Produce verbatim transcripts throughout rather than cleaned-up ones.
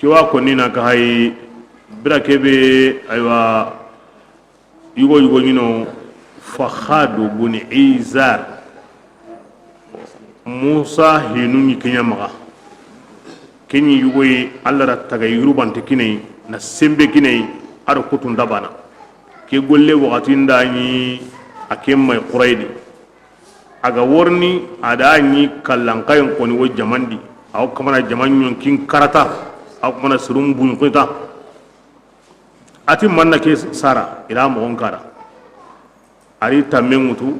Ke wa konni na ka hayi, bira ke be, aywa, yugo yugo ɲi no, Faxadu bun Izar. Musa hinu ɲi ke ɲa maxa. Ke ɲi yugo yi, Alla da taga yurubante kini a yi, na senbe kini a yi, a do kutun dabana. Ke golle waxati nda ɲi, a ke may Quraydi. A ga worini, a da ɲi kallankayen koni wo jamandi. A wo kamana jaman ɲonkin karata, a wo kamana sirum buɲuxita. A ti manna ke sara, i ra moxon kara. A ri tamme ŋutu,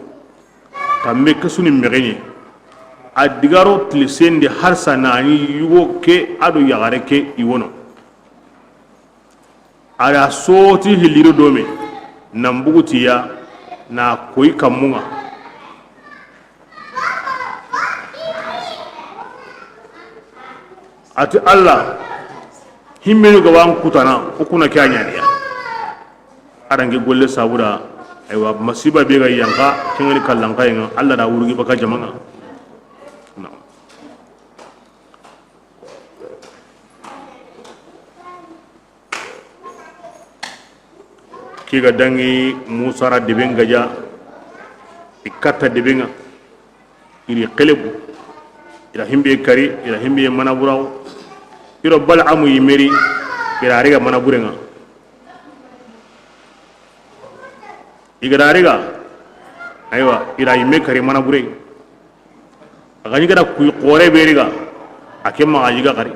tamme ke su ni mexeɲe. A digaro tilisendi harsa na ɲi yugo ke a do yaxare ke i wono. A da soti hiliro dome, nan bugutiya, na koyi kammunga. A ti Alla, himmenu ga wan kutana, o kuna ke a ɲaniya. A dangi golle sabuda, aywa, masiba be ga yanka, kengani kallankayenga, Alla da wurugi baka jamanga. Ke ga dangi Musa ra deben gaja, i katta debenga, i ri xelebu, i ra himbe kari, i ra himbe manaburawo, i ro Balamu yimeri, i ra riga manaburenga. I ga da riga, aywa, i ra yimme kari manabure. A ga ɲi ga da kuyi xore be riga, a ke maxa yiga xari.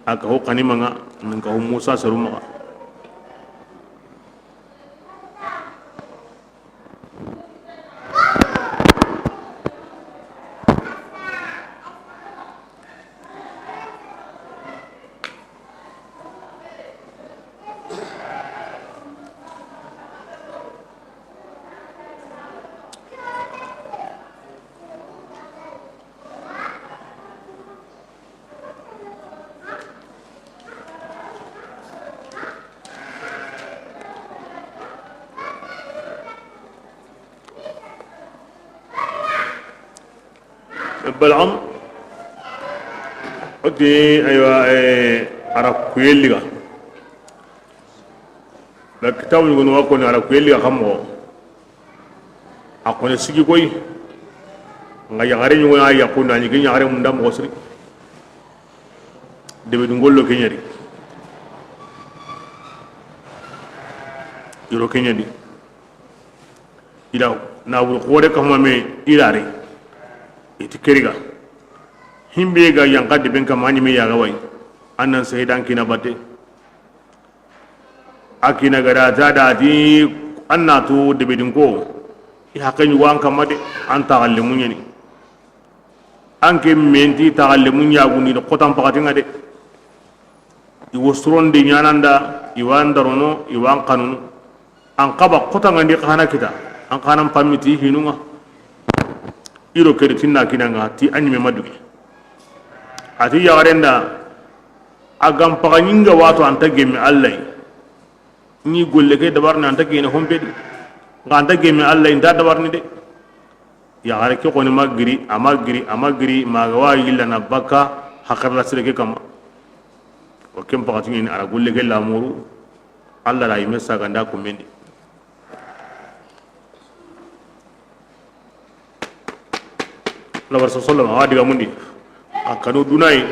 A ka ho xani manga, nan ka ho Musa seru maxa. Balaam, o ti, aywa, eh, a ra kuye liga. Na kitabu ɲugonu wa koni a ra kuye liga xa moxo. A kone sigi koy. Nga yaxare ɲugonu a yaxundi a ɲi ke yaxare munda moxo siri. Debe dungollo ke ɲa di. Yoro ke ɲa di. I da na wuri xore kama me i ra ri. I ti ke riga. Himbe ga yanka deben kama a ɲi me yaga way. An nan sehidan kina batte. A kina ga da ta da ti an na to debe dinko. I haqqe ɲugo an kama de, an taxalle muɲeni. An ke menti taxalle muɲagundi de xotan paxatinga de. I wo surondi ɲananda, i wa n darono, i wa n xanunu. An xaba xotangandi xana kita, an xanan pammi ti hinunga. I ro kedi tinna kinanga ti a ɲime ma dugi. A ti yaxarenda, a gam paxa ɲinga wato anta gemme Alla yi. Ni golle ke dabarni anta gene hompedi. Nga anta gemme Alla yi nta dabarni de. Yaxare ke xoni ma giri, a ma giri, a ma giri, maga wa yillana bakka hakarla sire ke kama. O ken paxati ɲini a ra golle ke lamuru, Alla ra yime saganda kumendi. Labar sa sallam a wa diga mundi, a kanu dunayi,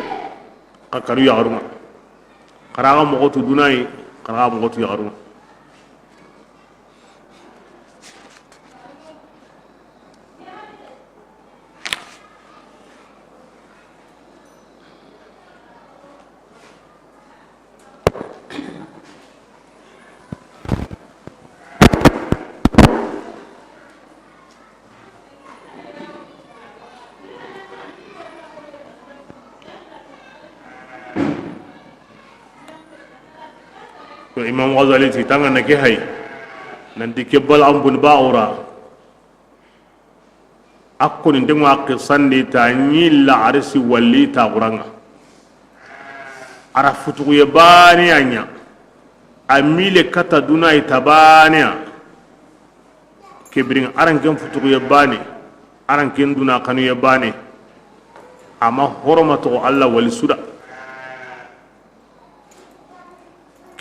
a kanu yaxaruma. Xaraxa moxotu dunayi, xaraxa moxotu yaxaruma. Imam Ghazali ti tanga na ke hay, nanti ke Balaam bun Ba'ura. A koni nde ŋo a qissandi ta ɲi la arisi walli ta xuranga. A ra futuxuye baane ya ɲa. A mile kata duna i ta baane ya. Ke birin ŋa a ra n ken futuxuye baane, a ra n ken duna xanuye baane. A ma horoma toxo Alla wali suda.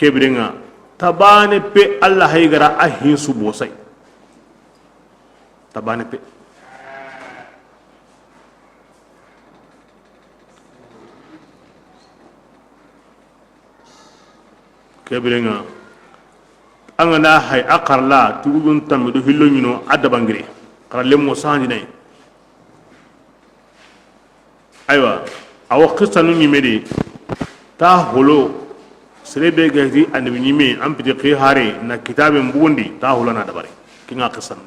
Ke biren ŋa, tabane pe Alla hayi ga ra a hinsu bosay. Tabane pe. Ke biren ŋa, an ga na hay a xarla tugudun tammi do hillo ɲino a dabangire xaralle mo sanjinay. Aywa, a wo xisanu ɲime di, ta holo, sere be ga ti annabi ɲime, an piti xi hare, na kitabe mbugundi, ta holo na dabari. Kinga xisanu.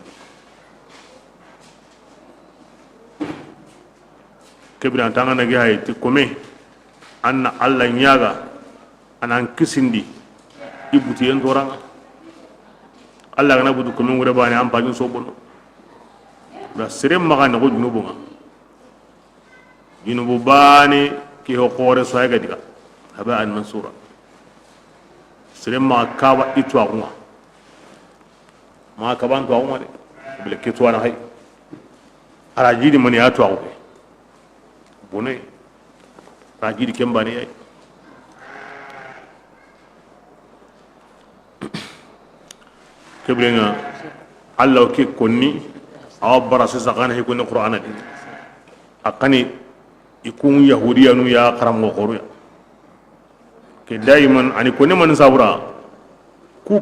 Ke biran tanga na gi hay ti kome, an na Alla ɲaga, a nan kisindi, i butiyen toranga. Alla ga na butu kome ngure bane, an pajin sobono. Da sere maga na go junubunga. Junubu bane ke ho xore so ay ga diga. Haba an mansura. Sere maga kaba i tuwaxunga. Maga kaban tuwaxunga de. Bile ke tuwana hay. Ara jidi mani ya tuwaxu ke. Bone. Ara jidi kembane yay. Ke biren ŋa, Alla wo ke konni, a wa bara sisa xana hi konni Qur'ana di. A xani i kun Yahudiyanu ya xaranmoxo xoru ya. Ke daiman a ni konni mani sabura, ku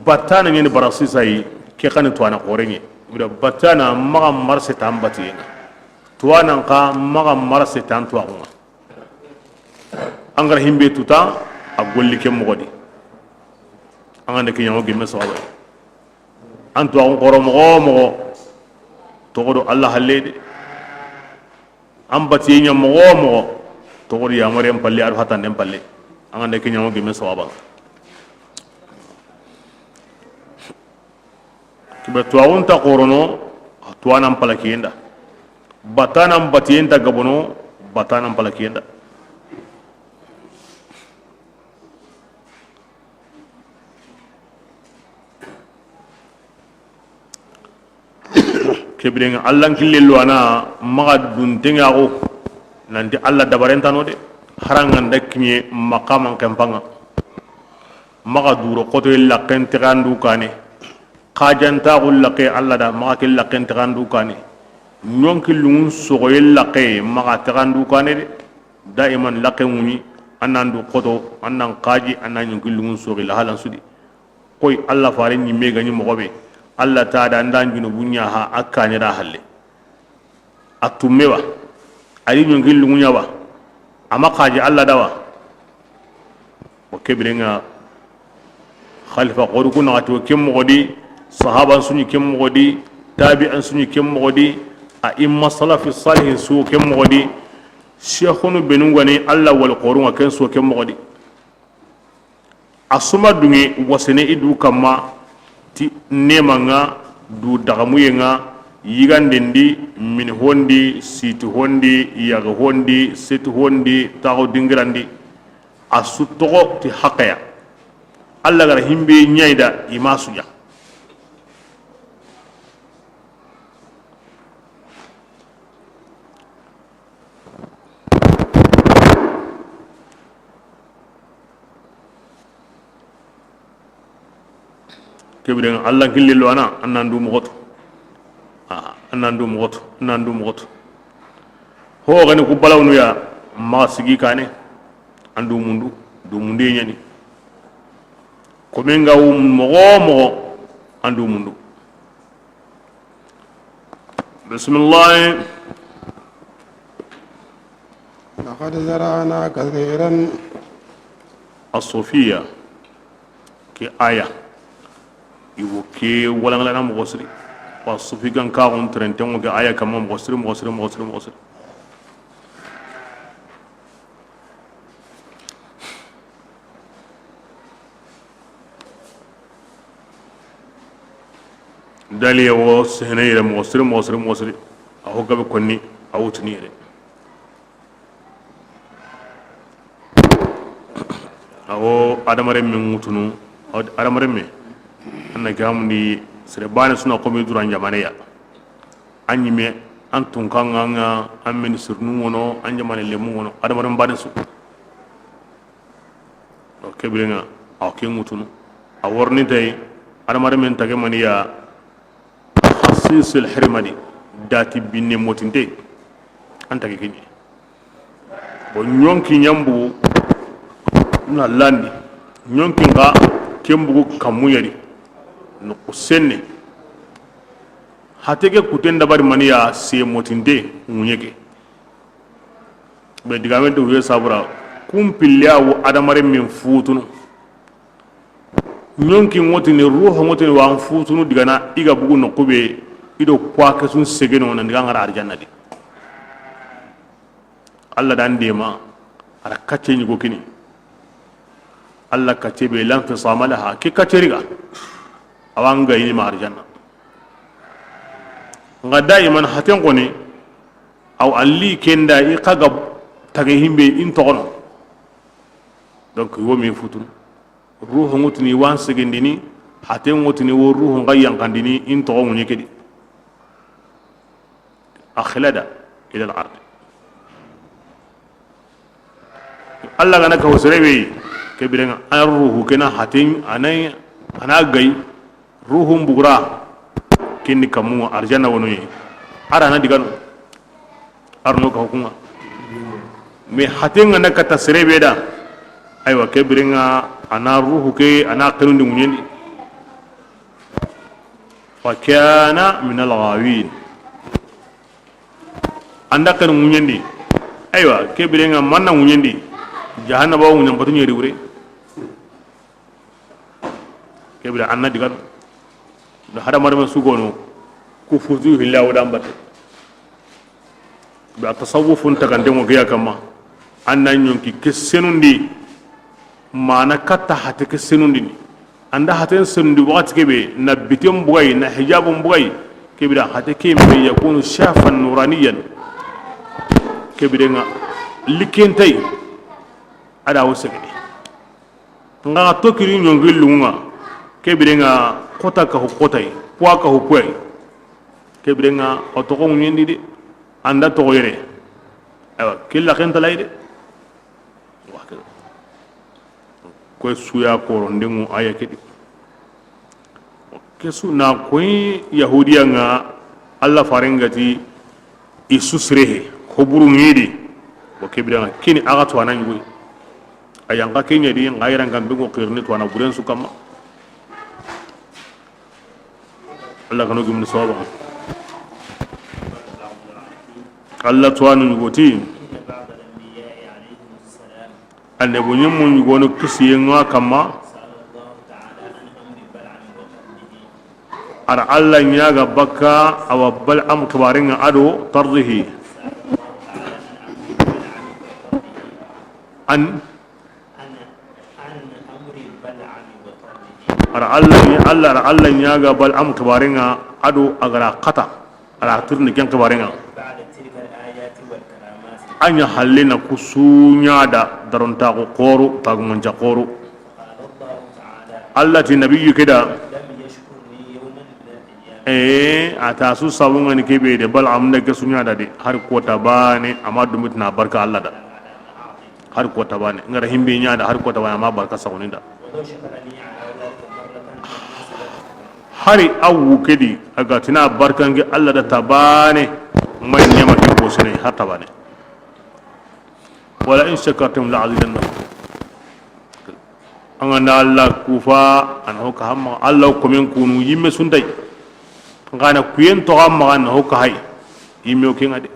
batana ɲeni bara sisa yi, ke xani tuwana xoreɲe. Bira batana maxa marse tan batiyen ŋa. Tuwanan xa maxa marse tan tuwaxun ŋa. An ga ra himbe tuta, a golli ke moxo di. An ga nda ke ɲaŋo gemme sawaba. An tuwaxun xoro moxo wo moxo, toxo do Alla halle de. An batiye ɲa moxo wo moxo, toxo do yamaren palle, a do hatanden palle. An ga nda ke ɲaŋo gemme sawaba. Kibe tuwaxun ta xorono, tuwanan palakiyen da. Batanan batiyen ta gabono, batanan palakiyen da. Ke biren ŋa, Alla n kille luwana, maxa duntenŋaxu, nanti Alla dabaren tano de, haranga nda kiɲe maqaman kempanga. Maxa duro xotoye laqqen tixandu kane. Xajantaxu laqqe Alla da, maxa ke laqqen tixandu kane. Ɲonki lungun soxoye laqqe, maxa tixandu kane de. Daiman laqqen ŋuɲi, an nan du xoto, an nan xaji, an nan ɲonki lungun soxi lahalan sudi. Koy Alla fare ɲimme ga ɲi moxo be, Alla ta da nda junubu ɲa ha a kane da halle. A tumme wa, a di ɲonki lunguɲa wa, a ma xaji Alla da wa. O ke biren ŋa, xalifa xoru ku naxati wo ke moxo di, sahaban su ɲi ke moxo di, tabi'an su ɲi ke moxo di, a imma salafi salihin su ke moxo di, sheikhunu benu ga ni Alla wali xoru ŋa ken su ke moxo di. A suma dunŋe wasene i du kamma ti neema ŋa, du daxamuye ŋa, yiganden di, mini hondi, siti hondi, yaga hondi, seti hondi, taxu dingirandi. A su toxo ti haqeya. Alla ga ra himbe ɲayda i ma suja. Ke biren ŋa, Alla n kille luwana, an nan du moxo tu. A, an nan du moxo tu, an nan du moxo tu. Ho ga ni ku balawnu ya, maxa sigi kane, an du mundu, du mundu ɲani. Komen ga wu moxo wo moxo, an du mundu. Bisimilahi. لقد ذرأنا كثيرا. A sofiya ke aya, i wo ke walaŋalana moxo siri. Wa sofi gan kaxun terenten ŋo ke aya kamma moxo siri, moxo siri, moxo siri, moxo siri. Daliye wo sehene yere moxo siri, moxo siri, moxo siri. A ho gabe konni, a wutini yere. A wo adamaren men ŋutunu, adamaren me, an na gamundi sere bane suna komi duran jamaneya. An ɲime, an tunkaŋa ŋa, an ministre nu ŋono, an jamane lemu ŋono, adamaren bane su. O ke biren ŋa, A ke ŋutunu. A worni tay, adamarenmen tage maniya, khasisil hirmani, dati binne motinte, an tage keɲe. Bon, ɲonki ɲambugu na landi, ɲonki nxa ken bugu kammu yari, noqu senne. Hate ke kuten dabari maniya, se motinte, ŋuɲe ke. Be digame do huye sabura, kun pille a wo adamarenmen futunu. Ɲonki ŋotini, ruhu ŋotini, wa an futunu digana, i ga bugu noqu be, i do kuwa kesun segeno, nan diga ŋara arjanna di. Allah dan dema, ara kacce ɲigo kini. Allah kacce be, lan fisama laha, ke kacce riga, awa an gayini ma arjanna. Nga daiman haten koni, aw alli kenda i xa ga tage himbe in toxono. Donc, i wo me futunu. Ruhu ŋutini wan segendini, hate ŋutini wo ruhu nga yankandini, in toxo ŋuɲe kedi. Akhlada ila al-ard. Allah gana ka hosere be, ke birenga an ruhu kena hatin anay, ana gay, ruhun bugura, kinni kamunga arjanna wono ye. Arana digano. Arno ka hukunga. Mais hatenga na kata serebe da. Aywa, ke birenga ana ruhu ke, ana kenundi ŋuɲendi. Fa kana min al-ghawin. Anda kenu ŋuɲendi. Aywa, ke birenga manna ŋuɲendi. Jahannaba wo ŋuɲan batu ɲeri wure. Ke bire anna digan do hadamarenme sugono ku futu hilla wo dan batte. Be tasawufun tagandengo geya kama, anna ɲonki ke senundi, mana katta hate ke senundini. Anda haten senundi waxati kebe na biten bugay, na hijabun bugay, ke bire hate ke me yakunu shafan nuraniyan. Ke birenga likentay ada wo segede. Nga tokkiri ɲongi lunga, ke birenga xota ka hu xotay, puwa ka hu puway. Ke birenga o toxo ŋuɲendi de, anda toxo yere. Awa, killa ken talay de. Koy suya koro ndengu aya kedi. Kesu na koy yahudiya nga Allah farengati isu sirehe, hoburu ŋidi. Bo ke birenga kini aga to anan yugo. Ayan ka kenya di nga yiran kan bingo qirni to ana buren su kama. Allah kanu gimni sawaba. Allah to anu yugo ti. Annabi ɲimmu ɲugono kisiye ŋa kamma. Ara Allah ɲaga bakka awa Bal'am xibaringa ado tardihi. An ara Allah ɲa, Allah, ara Allah ɲaga Bal'am xibaringa ado agara xata. Ala tirni ken xibarenga. Anya halle na kusunya da darontaxu xoro, tagumanca xoro. Allah ti nabiyu keda. Eh, a ta su sabungani kebe de, Bal'am da ke sunya da de, har kota bane, ama dumitna barka Allah da. Har kota bane, ngara himbe nya da, har kota bane, ama barka saguninda. Hari a wu kedi, a ga tina barkange Allah da tabane, may ɲama ke bosene, har tabane. Wala in shakartum la azidannakum. An ga na Allah kufa, an hoka hamma, Allah komen kunu yimme suntay. Ngana kuyen to hamma, an hoka hay. Yimme o kenga de.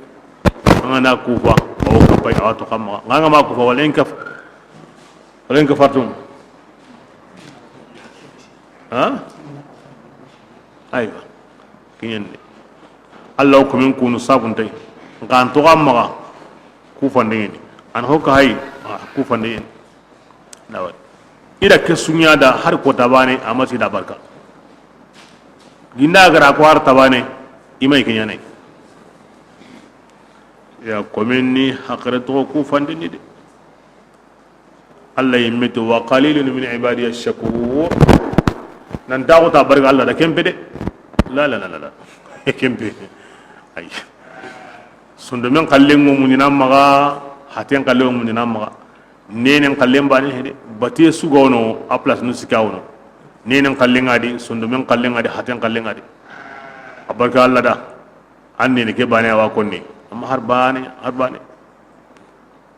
An ga na kufa, o ka pay, a to hamma. Ngana ma kufa, wala in kaf-, wala in kafartum. Ha? Aywa. Kiɲen de. Allah ko min kunu sabun tay. Ngan to ga maga. Ku fande ni. An hoka hay. Ah, ku fande ni. Dawa. Ida ke sunya da har ko tabane, amma si da barka. Ginda gara ko har tabane, imai kiɲane. Ya komen ni hakare to ku fande ni de. Allah yimme ti, "Wa qalilun min ibadiya shakur." Nan taxu ta barga Allah da kempe de. La, la, la, la, la. Kempe. Ay. Sondomen xallen ŋo muɲina maxa, haten xallen ŋo muɲina maxa. Nenen xallen baane he de, batiye su ga wono, a place nu sikka wono. Nenen xallen ŋa di, sondomen xallen ŋa di, haten xallen ŋa di. A barka Alla da. An nene ke baane a wa konni. Amma har baane, har baane.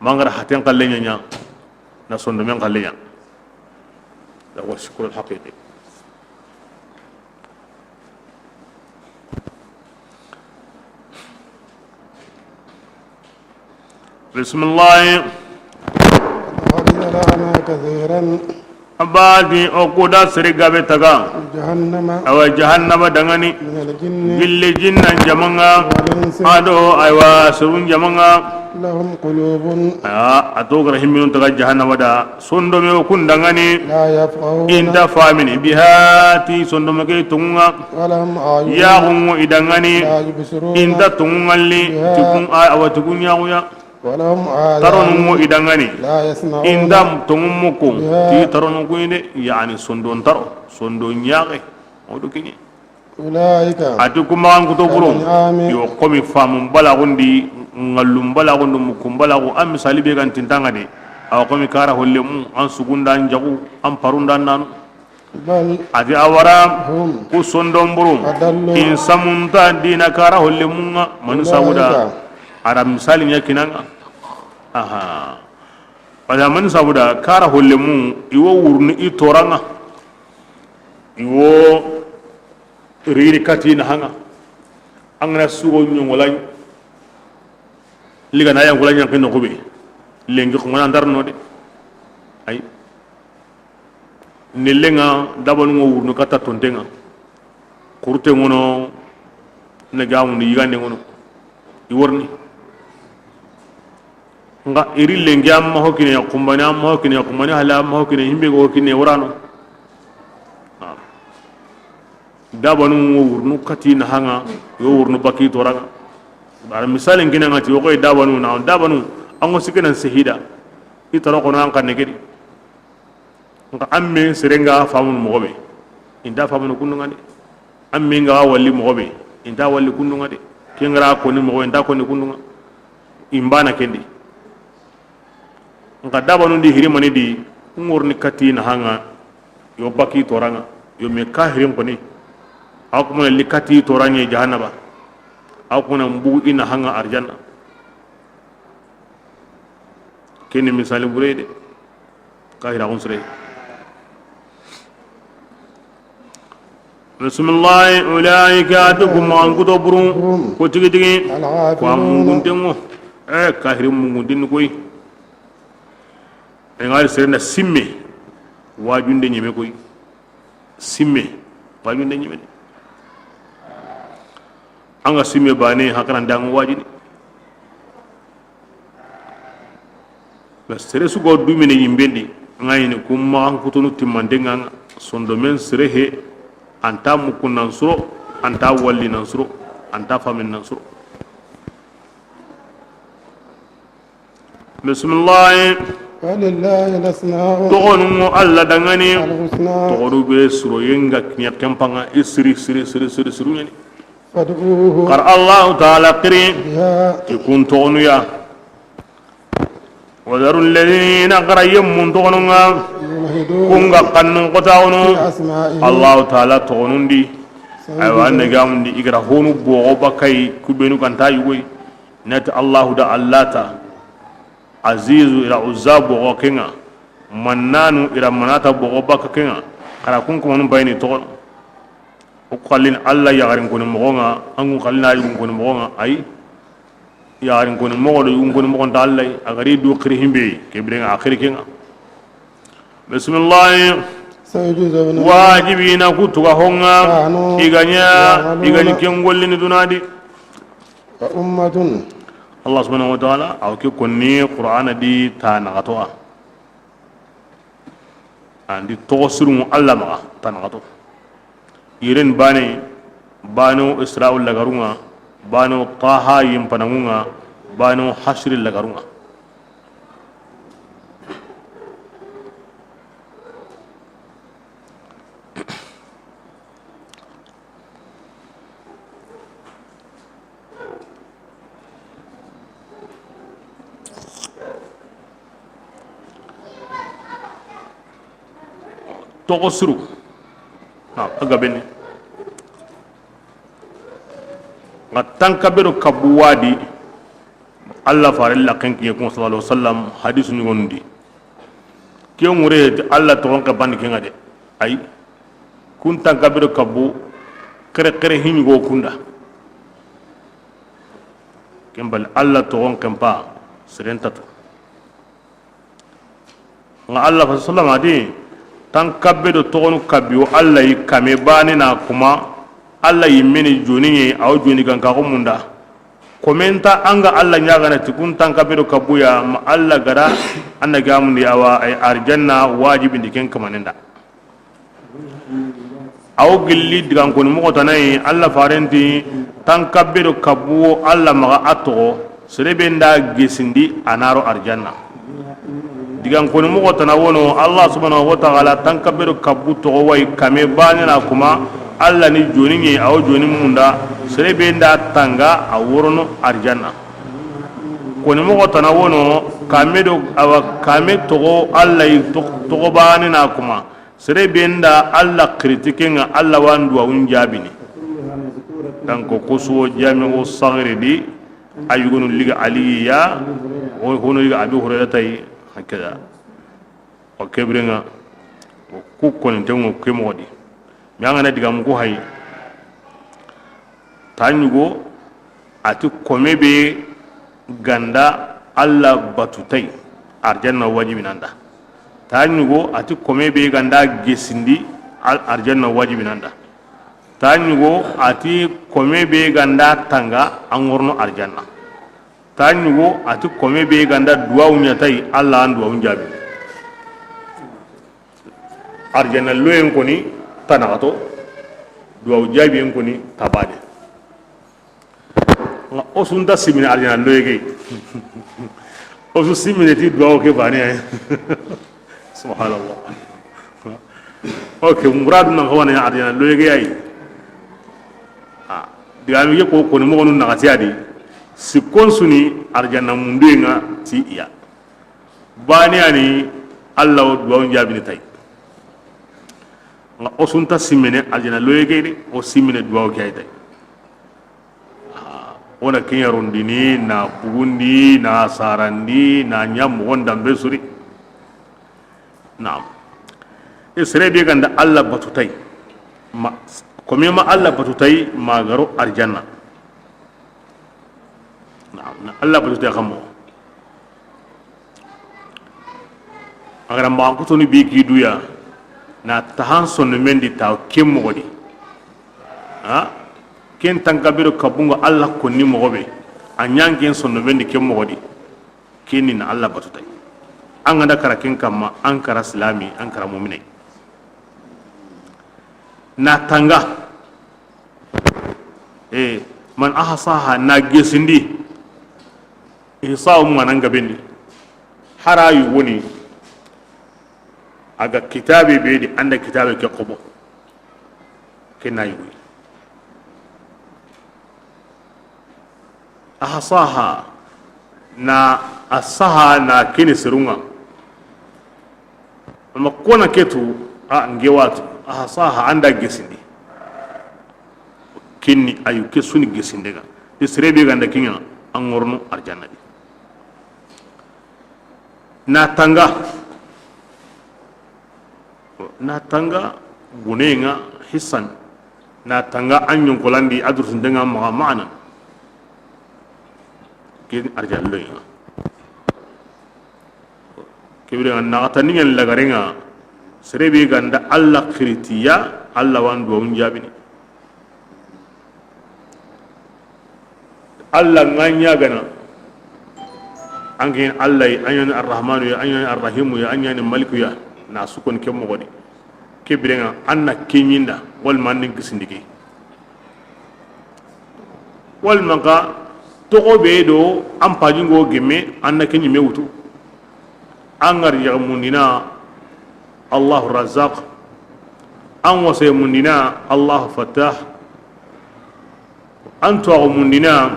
Mangara haten xallen ɲa, na sondomen xallen ɲa. Da wa shukrul haqiqi. Bisimilahi. لقد ذرأنا كثيرا A bati o kuda sere gabe taga. جهنم Awa jahannaba dangani. من الجن Gille jinnan jamanŋa. والإنس Ado aywa serun jamanŋa. لهم قلوب A, a to gara himminun taga jahannaba da. Sondome o kun dangani. لا يفقهون Inta famini biha ti sondome ke tonŋunŋa. ولهم أعين Yaxunŋo i dangani. لا يبصرون Inta tonŋunŋalli. بها Tikun a, awa tikun yaxuya. ولهم آذان Taronunŋo i dangani. لا يسمعون Inta tonŋun muku. بها Ti taronun kuyi de. Yani sondon taro. Sondon yaxe. O do kiɲe. أولئك A ti kumaxan kuto buru. كالأنعام Yo komi famun balaxundi, ŋallun balaxundi, mukun balaxu, an misali be gan tintanŋa de. Awa komi kara hollemu, an sugunda, an jaxu, an parunda nanu. بل A ti awara, هم ku sondon buru, أضل in samunta dina kara hollemunŋa, mani sabuda, أولئك a ra misali ɲa kinanŋa. Aha. Wala mani sabuda, kara hollemu, i wo wurni i toranŋa. I wo riri kati na hanga. An gana sugo ɲoŋola liga na yan kula ɲanki no kube. Lenki xumana ndar no de. Ay. Ni lenga dabanu ngo wurnu kata tontenga. Kurte ngono ne gamu ni yigande ngono. I worni. Nga iri lenki amma hokine ya kumbani, amma hokine ya kumbani, hala amma hokine himbe go hokine worano. Dabanu wo wurnu kati na hanga, yo wurnu baki toranga. Bara misalin kina ngati wo koy dabanu na, dabanu an go sikina sehida. I taro kono an kanne kedi. Nka an me serenga famun mogobe. Inta famunu kundunga de. An me nga walli mogobe. Inta walli kundunga de. Kengara koni mogobe, inta koni kundunga. Imbana kendi. Nka dabanundi hirimani di, ngorni kati na hanga, yo baki toranga, yo me kahirin koni. Akumana li kati torange jahannaba. Akumana mbu ina hanga arjanna. Keni misali burede. Kahira kun sure. Bismillahi, ulaika, ati ku maxan kuto buru, ku tigi tigi, ku a mungunten ŋo. Eh, kahirin mungunten ni koyi. E ŋari serenda simme, wajunde ɲeme koyi. Simme, wajunde ɲeme. An ga simme bane, hakaran dangu wajini. Mais sere su go dumine yimbendi, ŋayini ku maxan kutunu timmanten ŋa, sondomen sere he, anta mukun nan suro, anta walli nan suro, anta famin nan suro. Bismillahi. ولله الأسماء Toxonu ŋo Alla dangani. الحسنى Toxonu be suro yenga kiɲa kempanga i siri, siri, siri, siri, siri ɲani. فادعوه Kar Allahu Taala xiri بها i kun toxonu ya. وذروا الذين Kara yemmun toxonu ŋa. يلحدون Kunga kannun kotaxunu. في أسمائه Allahu Taala toxonundi. سيجزون Aywa, an ne gamundi i gara honu boxo bakay kubenu kanta yugoy. Nati Allahu da Allata. Azizu ira Uzza boxo kenga. Mannanu ira Manata boxo baka kenga. Kara kun kumanu bayni toxono. O xallin Alla yaxarin koni moxonga, an kun xallin a yugun koni moxonga, ayi. Yaxarin koni moxo do yugun koni moxo nta Alla, a gari du xiri himbe, ke birenga a xiri kenga. Bismillahi. سيجزون Wajibina ku tuga honga, كانوا i ganya, يعملون i gani ken gollini dunadi. وأمة Allah subhanahu wa ta'ala, aw ke konni Qur'ana di ta naxatoa. Andi toxo surunŋu Alla maxa, ta naxato. Yiren bane, bano Isra'u lagarunŋa, bano Taha yimpananŋunŋa, bano Hasri lagarunŋa. Toxo suru. A gabe ni. Nga tanka be do kabu wadi. Allah fare laxen kiye kun sallallahu alaihi wasallam hadisu ɲugondi. Ke ŋure ti Allah toxon ke bandi kenga de. Ay. Kun tanka be do kabu. Xere xere hiɲugo kunda. Ken bali Allah toxon ken pa. Seren tatu. Nga Allah fa sallam a di, tan kabbe do toxonu kabbi wo Allah yi kame bane na kuma, Allah yi meni joni ɲe, awo joni gan ka ko munda. Komenta anga Allah ɲagana ti kun tan kabbe do kabbu ya, ma Allah gara, anda gamundi awa ay arjanna wajibindi ken kamanenda. Awo gilli digan koni moxo tanayi, Allah farenti, tan kabbe do kabbu wo Allah maxa a toxo, sere be nda gesindi a naro arjanna. Digan koni moxo tana wono, Allah subhanahu wa ta'ala tan kabbe do kabbu toxo wayi kame bane na kuma, Allah ni joni ɲe, awo joni munda, sere be nda tanga a worono arjanna. Koni moxo tana wono, kame do awa kame toxo Allah yi tox-, toxo bane na kuma. Sere be nda Allah xiriti kenga, Allah wa n duwawun jabini. Donc, ko suwo Jami'u Saghiri di, a yugonu liga Aliya, ho-, hono liga Abi Hurairata yi, hakada. O kebirenga, o ku konintengo ke moxo di. Mi angana digamu ku hayi. Ta ɲugo, a ti kome be ganda Allah batu tay, arjanna wajibinanda. Ta ɲugo, a ti kome be ganda gesindi, al-, arjanna wajibinanda. Ta ɲugo, a ti kome be ganda tanga, an ŋorno arjanna. Ta ɲugo, a ti kome be ganda duwawu ɲa tay, Allah an duwawun jabi. Arjanna loyen koni tanaxato, duwawu jabiyen koni tabane. Nga o su nta simine arjanna loye ke. O su simine ti duwawu ke bane ay. Subhanallah. Ok, muradu nan xawana arjanna loye ke ay. A digami ke ko koni moxonu naxati a di. Sikkon suni arjanna munduye nga ti iya. Bane yani Allah wo duwawun jabini tay. Nga o su nta simene arjanna loye ke de, o simene duwawu ke ay tay. A, o na kiɲa rondini, na bugundi, na sarandi, na ɲa moxon dambe suri. Naam. E sere be ganda Allah batu tay. Ma, kome ma Allah batu tay, ma garo arjanna. Naam, na Allah batu te xamo. A gara maxan kutoni bi ki duya, na taxan sonno mendi ta ken moxo di. Ha? Ken tanka be do kabunga Allah konni moxo be. A ɲan ken sonno mendi ken moxo di. Ken ni na Allah batu tay. An ganda kara ken kamma, an kara silami, an kara muminai. Na tanga. E, man ahsaha na gesindi. Ihsa umma nan gabendi. Hara yu woni. A ga kitabe be di anda kitabe ke xobo. Ke na yugo. Ahsaha na asaha na kini serunga. Ama kona ketu a ngewatu. Ahsaha anda gesindi. Kinni ayu ke suni gesindega. Di serebe ganda kinga angorno arjanna di. Na tanga. Na tanga gunenga hissan. Na tanga an yonkolandi a dursuntenga maxa maxana. Ke arjanna loyinga. Kebirenga naxataningen lagarenga. Serebe ganda Allah xiritiya, Allah wan duwawun jabini. Allah nga ɲagana. An ke Allah yi, an ɲani Arrahmanu ya, an ɲani Arrahimu ya, an ɲani Maliku ya. Na sukon ke moxo di. Kebirenga an na keɲinda, walma an nin kisindi ke. Walma ka toxo be do an pajingo gemme, an na keɲi me wutu. An ŋari yaga mundina Allahu Razzaq. An wase mundina Allahu Fattah. An tuwaxu mundina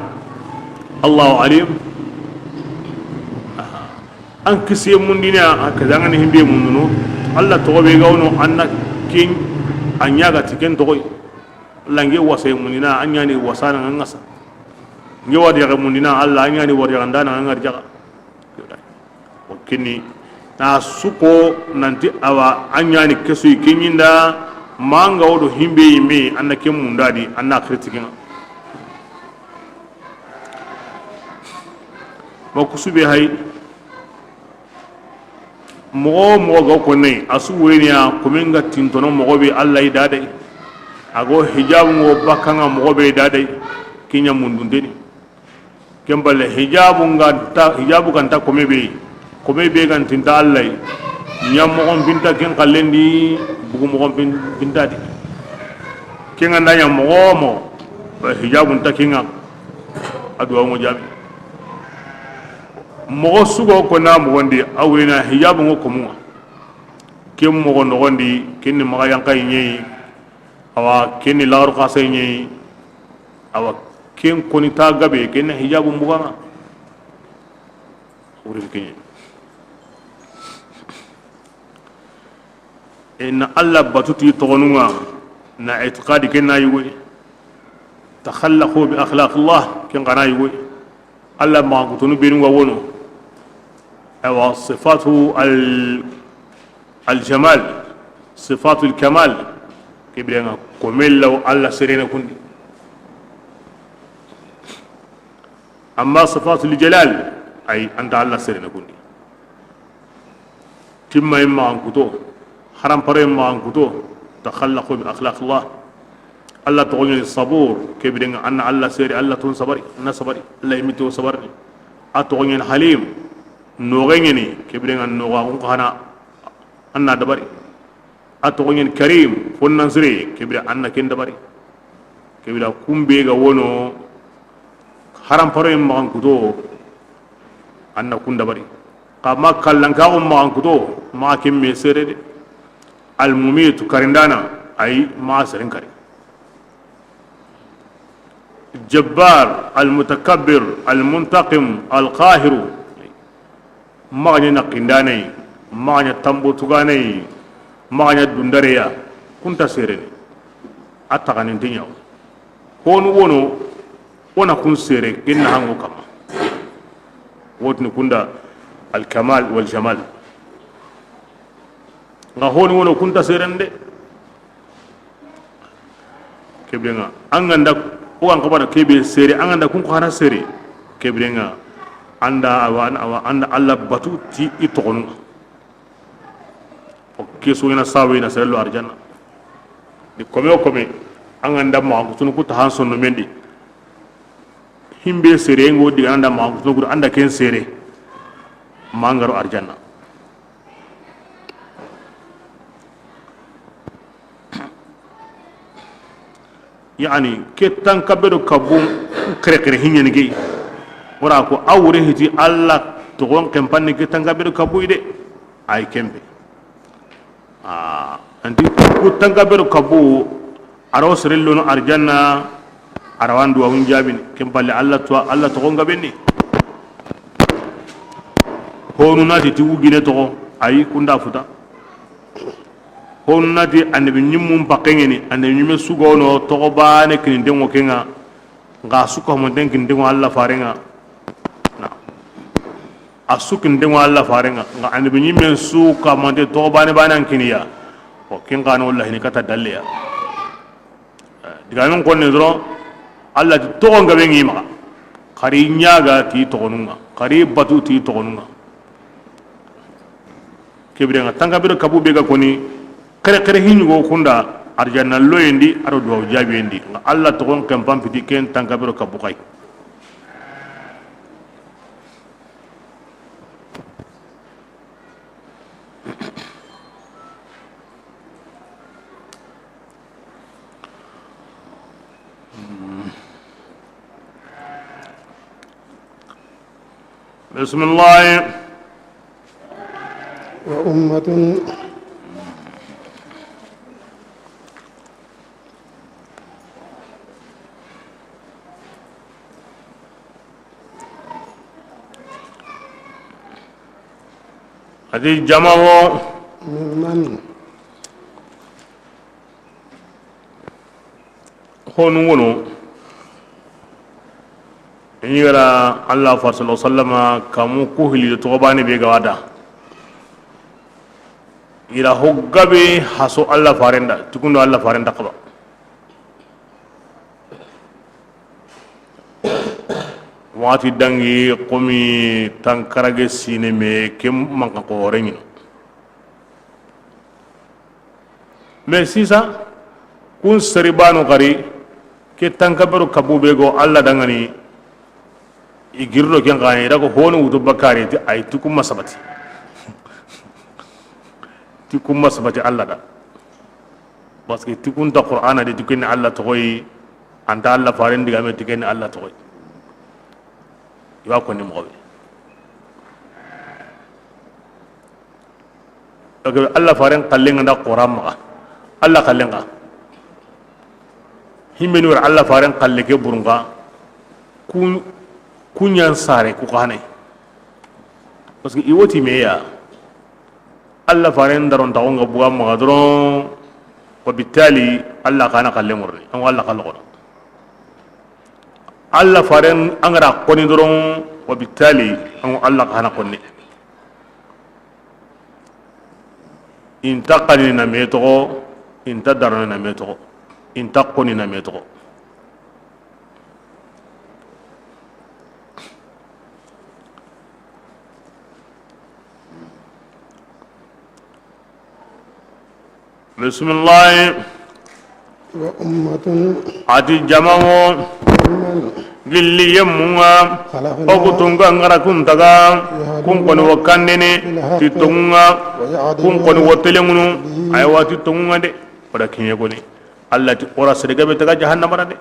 Allahu Alim. An kisiye mundina, hakaza an ga ni himbe munduno, Alla toxo be ga wono, an na ken, a ɲa ga ti ken toxoy. Alla, n ke wasa mundini, a ɲa ni wasa na ŋa ŋa sa. N ke wariyaxe mundini, Alla, a ɲa ni wariyaxan da na ŋa ŋa rijaxa. O kini na su ko nanti awa, a ɲa ni kesu yi ke ɲi n da, ma n ga wo do himbe yi me, an na ken munda di, an na critiquer ŋa. Ma kusu be hay, moxo wo moxo ga konne, a su weniya, komin ga tintono moxo be, Alla yi dadai. A go hijabu ŋo bakka ŋa moxo be dadai, ke ɲa mundunte ni. Ken balle hijabu ga nta, hijabu ga nta kome be, kome be ga ntinta Alla yi. Ɲa moxon pinta ken xallen di, bugu moxon pin-, pinta di. Ken ga nda ɲa moxo wo moxo, hijabu nta ken ŋa, a duwa ŋo jaabi. Moxo su go konna moxon di, a wena hijabu ŋo komu ŋa. Ken moxo noxon di, ken ni maxa yankayi ɲeyi, awa, ken ni laxaru xase ɲeyi, awa, ken koni ta gabe, ken ni hijabu mbuga ŋa. Wuri ke ɲi. E na Alla batu ti toxonu ŋa, na itiqadi ken na yugoy. Takhallaqu bi akhlaqillah, ken xa na yugoy. Alla maxankutunu benu ga wono. Awa, sifatu al, al jamal, sifatu al kamal, ke bire ŋa, kome law Alla serene kundi. Amma sifatul jalal, ay, anta Alla serene kundi. Timma yi maxankuto, harampare yi maxankuto, takhallaqu bi akhlaqillah. Alla toxo ɲa ni Sabur, ke bire ŋa an na Alla sere, Alla tun sabari, an na sabari, Alla yimito sabari. A toxo ɲa ni Halim, noxe ɲa ni, ke bire ŋa noxa kun xana, an na dabari. A toxo ɲa ni Karim, fonnan sire, ke bire an na ken dabari. Ke bire kun be ga wono, haramparo yi maxankuto, an na kun dabari. Xa ma kallankaxu maxankuto, maxa ken me sere de. Al mumitu karindana, ay, maxa seren kari. Jabbar, al mutakabbir, al muntaqim, al qahiru. Maxa ɲa naqindanayi, maxa ɲa tambo tuganayi, maxa ɲa dundareya, kunta serene. A taxaninte ɲa. Honu wono, wona kun sere, ken na hango kama. Wotini kunda al kamal wal jamal. Nga honu wono kunta serende. Ke bire ŋa, an ga nda, o an xabana ke be sere, an ga nda kun xana sere. Ke bire ŋa, an da awa, awa, an da Alla batu ti i toxonu ŋa. O ke so ina sawe na sere lo arjanna. Di kome o kome, an ga nda maxankutunu ku ta han sonno mendi. Himbe sere ŋo diga an da maxankutunu ku, an da ken sere. Ma an ga ro arjanna. Yani, ke tankabe do kabu, kere kere hiɲeni gey. Wora ko a wure hiti Alla toxon kempanni ke tankabe do kabu ide. Ay kembe. Ah, anti ku tankabe do kabu, aro sere lono arjanna, arawan duwa un jabini. Ken palle Alla to, Alla toxon gabenni. Honu nati ti wugine toxo, ay kunda futa. Honu nati annabi ɲimmun pakkengeni, annabi ɲimme sugono toxo bane kininten ŋo kenga, nga su kamanten kininten ŋo Alla farenga. Na. A su kininten ŋo Alla farenga, nga annabi ɲimmen su kamante toxo bane bane an kiniya. O ken kano wallahi ni kata dalleya. Digamen konne doron, Alla ti toxon gabe ŋi maxa. Xari ɲaga ti toxonunga, xari batu ti toxonunga. Ke bire ŋa tankabe do kabu be ga koni, kere kere hiɲugo kunda, arjanna loyendi, aro duwaw jabiyendi. Nga Alla toxon kempan piti ken tankabe do kabu xay. بسم الله. وأمة. Ati jamawo, ممن. Honu wono, i ɲi gara Allah fa sallallahu alaihi wasallama kamu ku hili toxo bane be ga wada. Ira ho gabe haso Allah farenda, tukundo Allah farenda kaba. Waxati dangi komi tankarage sine me kem manka ko reɲino. Mais sisa kun seri banu xari ke tanka beru kabu be go Allah dangani. I girdo ken xani i daga honu wutu bakari ti ay tukumma sabati. Tukumma sabati Allah da. Parce que tukunta Qur'ana de tukenni Allah toxoyi, anta Allah faren digame tukenni Allah toxoyi. Iwa konni moxobe. Oke, Allah faren kallen ga nda Qur'an maxa. Allah kallen ga. Himbeni wara Allah faren kalle ke burunga. Ku, kunyan sare ku xane. Parce que i woti meya. Allah faren daron taxo nga buga maxa doron. Wa bitali Allah kana kalle murni. An Allah kallo kono. Allah faren angara koni doron. Wa bitali an Allah kana konni. Inta xanini na me toxo, inta darani na me toxo, inta xoni na me toxo. Bisimilahi. وأمة. A ti jama wo. ممن. Gilli yemmunga. خلقنا. O ku tunga ngara kun taga. يهدون. Kun koni wo kandini. بالحق. Ti tongunga. ويعدلون. Kun koni wo telengunu. به. Aywa ti tongunga de. Wada kiɲe koni. Allah ti ora sere gabe taga jahannama ra de.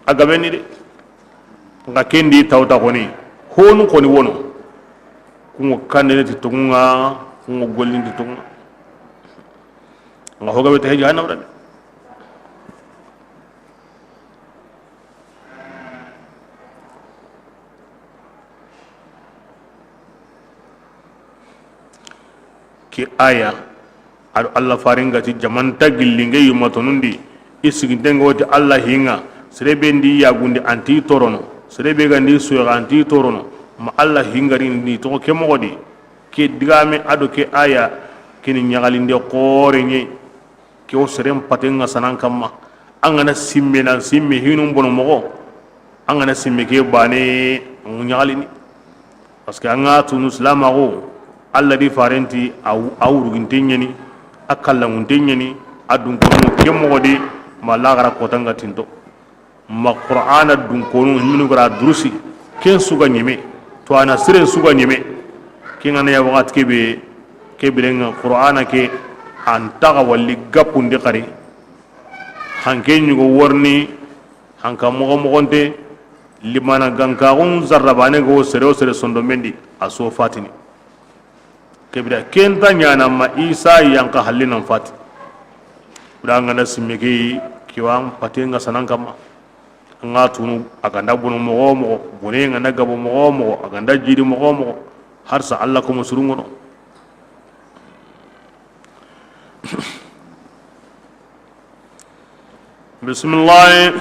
A gabe ni de. Nga kendi tawta koni. Honu koni wono. Kungo kandini ti tongunga. Kungo gollin ti tongunga. Nga hogabe tahe jahannama ra de. Ke aya, ado Allah faringa ti jamanta gillinge yumatonundi, i sigintenga woti Allah hinga, serebe ndi yagundi anti torono, serebe ga ndi soyega anti torono, ma Allah hingari ni toxo ke moxodi, ke digame ado ke aya, kini ɲaxalinde xore ɲe. Ke wo seren paten ŋa sanan kamma. An ga na simme nan simme hinun bono moxo. An ga na simme ke bane ŋu ɲaxalini. Parce que an ga tunu silamaxu, Allah di farenti a wu-, a wuruginte ɲani, a kallangunte ɲani, a dunkono ke moxo di, ma laxara kotanga tinto. Ma Qur'ana dunkonu himinu gara durusi, ken suga ɲeme, to ana siren suga ɲeme. Ken ga na ya waxati kebe, kebirenga Qur'ana ke an taga walli gapundi xari. Hanke ɲugo worni, hanka moxo moxonte, limana gankaxun zarrabane go sere o sere sondo mendi, a so fatini. Kebira kenta ɲana ma Isa yanka hallinan fati. Bira ngana simme ke kiwan paten ŋa sanan kamma. Ŋa tunu a ganda bono moxo moxo, bone ngana gabo moxo moxo, a ganda jidi moxo moxo. Harsa Allah ko musurungono. Bisimilahi.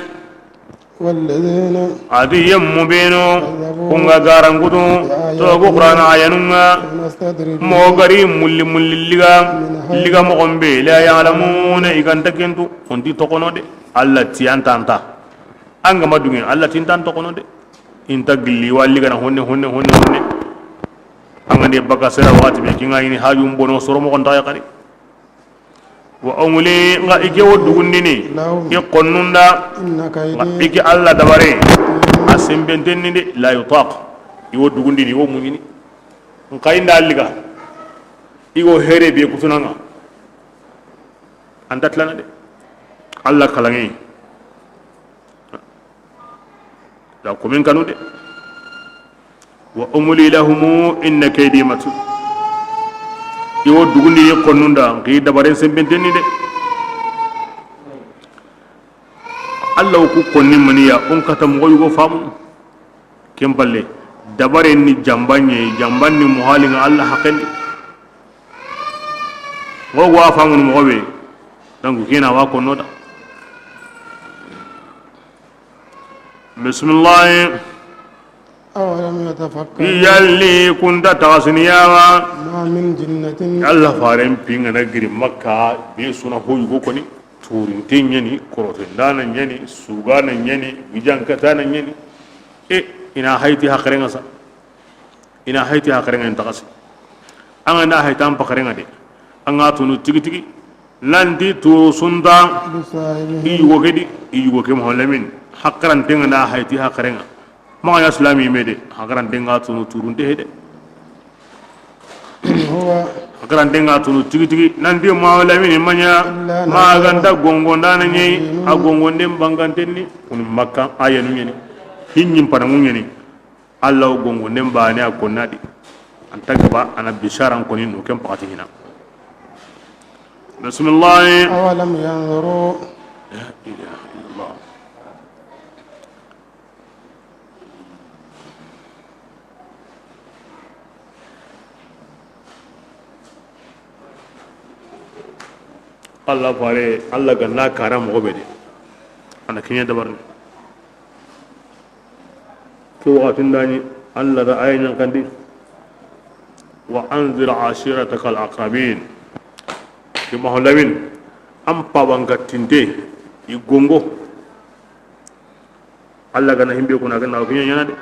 والذين. A di yemmu benu, كذبوا. Kunga garangudu, بآياتنا. Togu Qur'ana ayanunga, سنستدرجهم. Mo gari mulli mulli liga, من حيث. Liga moxon be, لا يعلمون, i ganta kentu, onti tokono de, Allah tiyantanta. An ga ma dunge, Allah tintan tokono de. Inta gilli, wa ligana honne, honne, honne, honne. An ga ne baka sera waxati be, kinga ini hajum bono, soro moxon ta ya xari. Wa umli, nga i ke wo dugundini, لهم. I konnunda, إن كيدي. Nga i ke Allah dabare, متين. A sembentenni de, la yutaq. I wo dugundini, i wo muɲini. Nka inda alliga, i wo here be kutunanga. Anta tilana de. Allah kalange. Da komin kanu de. Wa umli lahum inna kaydi matin. I wo dugundi i konnunda, nki dabaren sembentenni de. Allah wo ku konni maniya, on kata moxo yugo famu. Ken palle, dabaren ni jamban ɲe, jamban ni muhalinga Allah haqendi. Wo ga wa famunu moxo be, donc kina wa konno da. Bismillahi. أولم يتفكروا. Yalli i kunta taxasini ya wa? ما من جنة. Alla faren pi ga na giri Makka, be su na ho yugo koni. Turinte ɲa ni, korotendana ɲa ni, sugana ɲa ni, gijankatana ɲa ni. E, i na hayti haqilen ŋa sa. I na hayti haqilen ŋa n taxasi. An ga na hayti an paxaren ŋa de. An ga tunu tigi tigi. Nanti turu su nta. بصاحبهم. I yugo ke di, i yugo ke Mahamadu Lamini. Haqilanten ŋa na hayti haqilen ŋa. Maxa ɲa silami me de, haqilanten ŋa tunu turunte he de. إن هو. Haqilanten ŋa tunu tigi tigi, nanti Mahamadu Lamini ma ɲa, إلا نذير. Ma ga nta gongondana ɲa yi, مبين. A gongonden banganten ni, kuni Makka ayanu ɲa ni, hinɲin panaŋu ɲa ni. Alla wo gongonden baane a konna di. An ta gaba a na bisaran koni no ken paxati hina. Bismillahi. أولم ينظروا. La ilaha illallah. Alla fare, Alla ga na kara moxo be de, a na ke ɲa dabarini. Ke waxatin da ɲi, Alla da aya ɲa n kandi, وأنذر عشيرتك الأقربين. Ke Mahamadu Lamini, an pabankattinte, i gongo. Alla ga na himbe kuna, a ga na wo ke ɲa ɲaana de.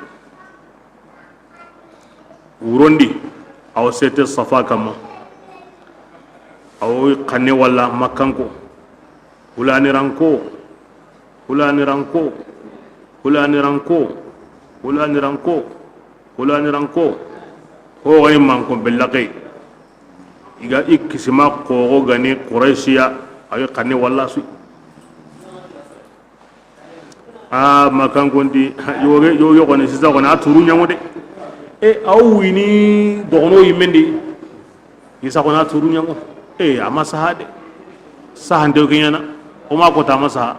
Wurondi, a wo sete Safa kamma. A wo xanne walla Makkanko. Hulaniranko, hulaniranko, hulaniranko, hulaniranko, hulaniranko. Ho gani manko bellaqe. I ga i kisima xoxo gani Quraysiya, a wo xanne walla su. A Makkankonti, yoge, yo, yo, xoni, sisa xoni, a turu ɲaŋo de. E, a wo wini doxono yimmendi. Isa xoni, a turu ɲaŋo. E, a ma saha de. Sahante ke ɲaana. O ma kota, a ma saha.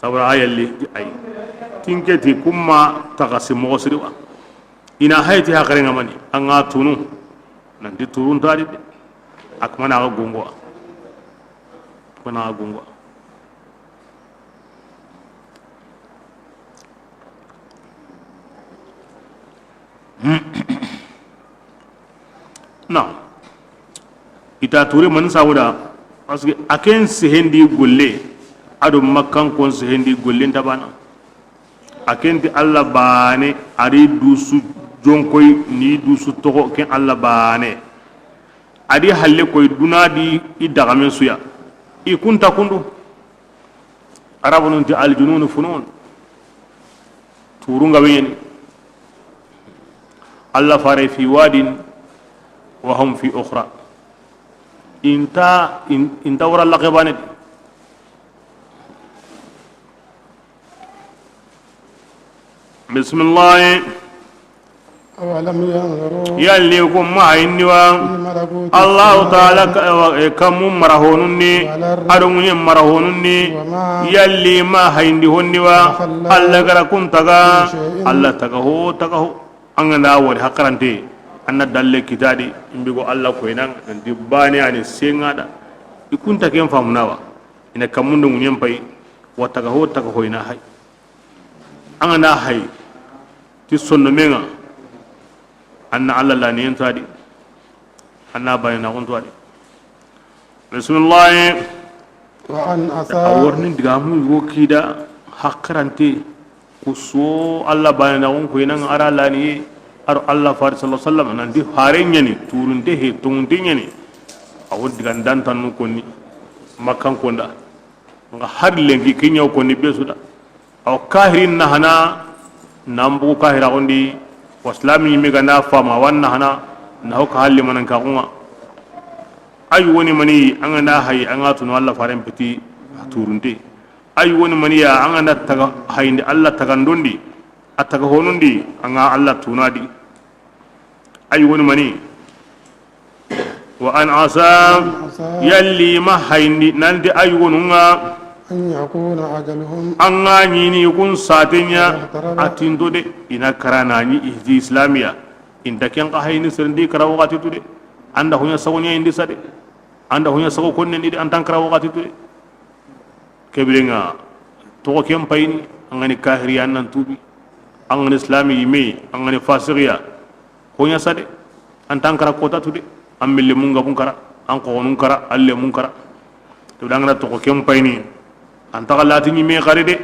Tabara a yalli, ay. Tinke ti kuma taxasi moxo siri wa. I na hayti haqilen ŋa mani, an ga tunu. Nanti turun ta di de. A kuma na ga gongo. A kuma na ga gongo. Na i ta ture mani sabuda, parce que a ken sehendi golle, a do Makkankon sehendi golle nta bana. A ken ti Alla bane, a ri dusu jonkoy ni dusu toxo ken Alla bane. A di halle koy duna di i daxamen suya. I kunta kundu. Arabunun ti aljununu funun. Turun ga be ɲeni. Alla fare fi wadin wa hum fi ukhra. Inta, in, inta wara laqe bane. Bismillahi. أولم ينظروا Yalli kun ma hayindi wa? في ملكوت Allahu Taala السماوات ka-, wa-, e, kammu marahonun ni, والأرض a do ŋuɲe marahonun ni. وما Yalli ma hayindi honni wa? خلق الله Alla ga ra kun taga, من شيء Alla taga ho, taga ho. An ga na wori hakarante, an na dalle kitadi, imbigo Alla koyna, nanti bane ani senga da. I kunta ken famuna wa? Ina kammun do ŋuɲen pay, wa taga ho, taga ho ina hay. An ga na hay ti sondomen ŋa, an na Alla laniyen to a di, an na banenaxun to a di. Bismillahi. وأن عسى A worni digamu yogo kida, hakarante, ku so Alla banenaxun ko i na ŋa a ra laniye, a do Alla fare sallallahu alayhi wasallam, nanti hare ɲani, turunte he, tongunte ɲani. A wo digan dantannu konni, Makkankon da. Nga hari lenki ke ɲa wo konni be su da. Awa kahirin na hana, nan bugu kahiraxun di, wa silami ɲimme ga na fama, a wa na hana, na ho ka halli manankaxun ŋa. Ayi woni mani, an ga na hayi, an ga tunu Alla faren piti, a turunte. Ayi woni mani ya, an ga na taga hayindi Alla tagandon di, a taga honun di, an ga Alla tuna di. Ayi woni mani. Wa an asa, yalli ma hayindi nanti ayi wonu ŋa. أن يكون أجلهم An ga ɲini kun saten ɲa, اقترب a tinto de, i na karana ɲi ihdi islamiya. Inta ken ka hayini serindi kara wakati tu de. An da huɲa sago ɲa indi sa de. An da huɲa sago konne ndi de, an tan kara waxati tu de. Ke biren ŋa, toxo ken payini, an ga ni kahiri ya, an nan tuubi. An ga ni islami yime, an ga ni fasiqiya. Huɲa sa de, an tan kara kota tu de. An mille mun gabun kara, an xoxonun kara, an lemun kara. To, da an ga na toxo ken payini, an taxa lati ɲime xari de.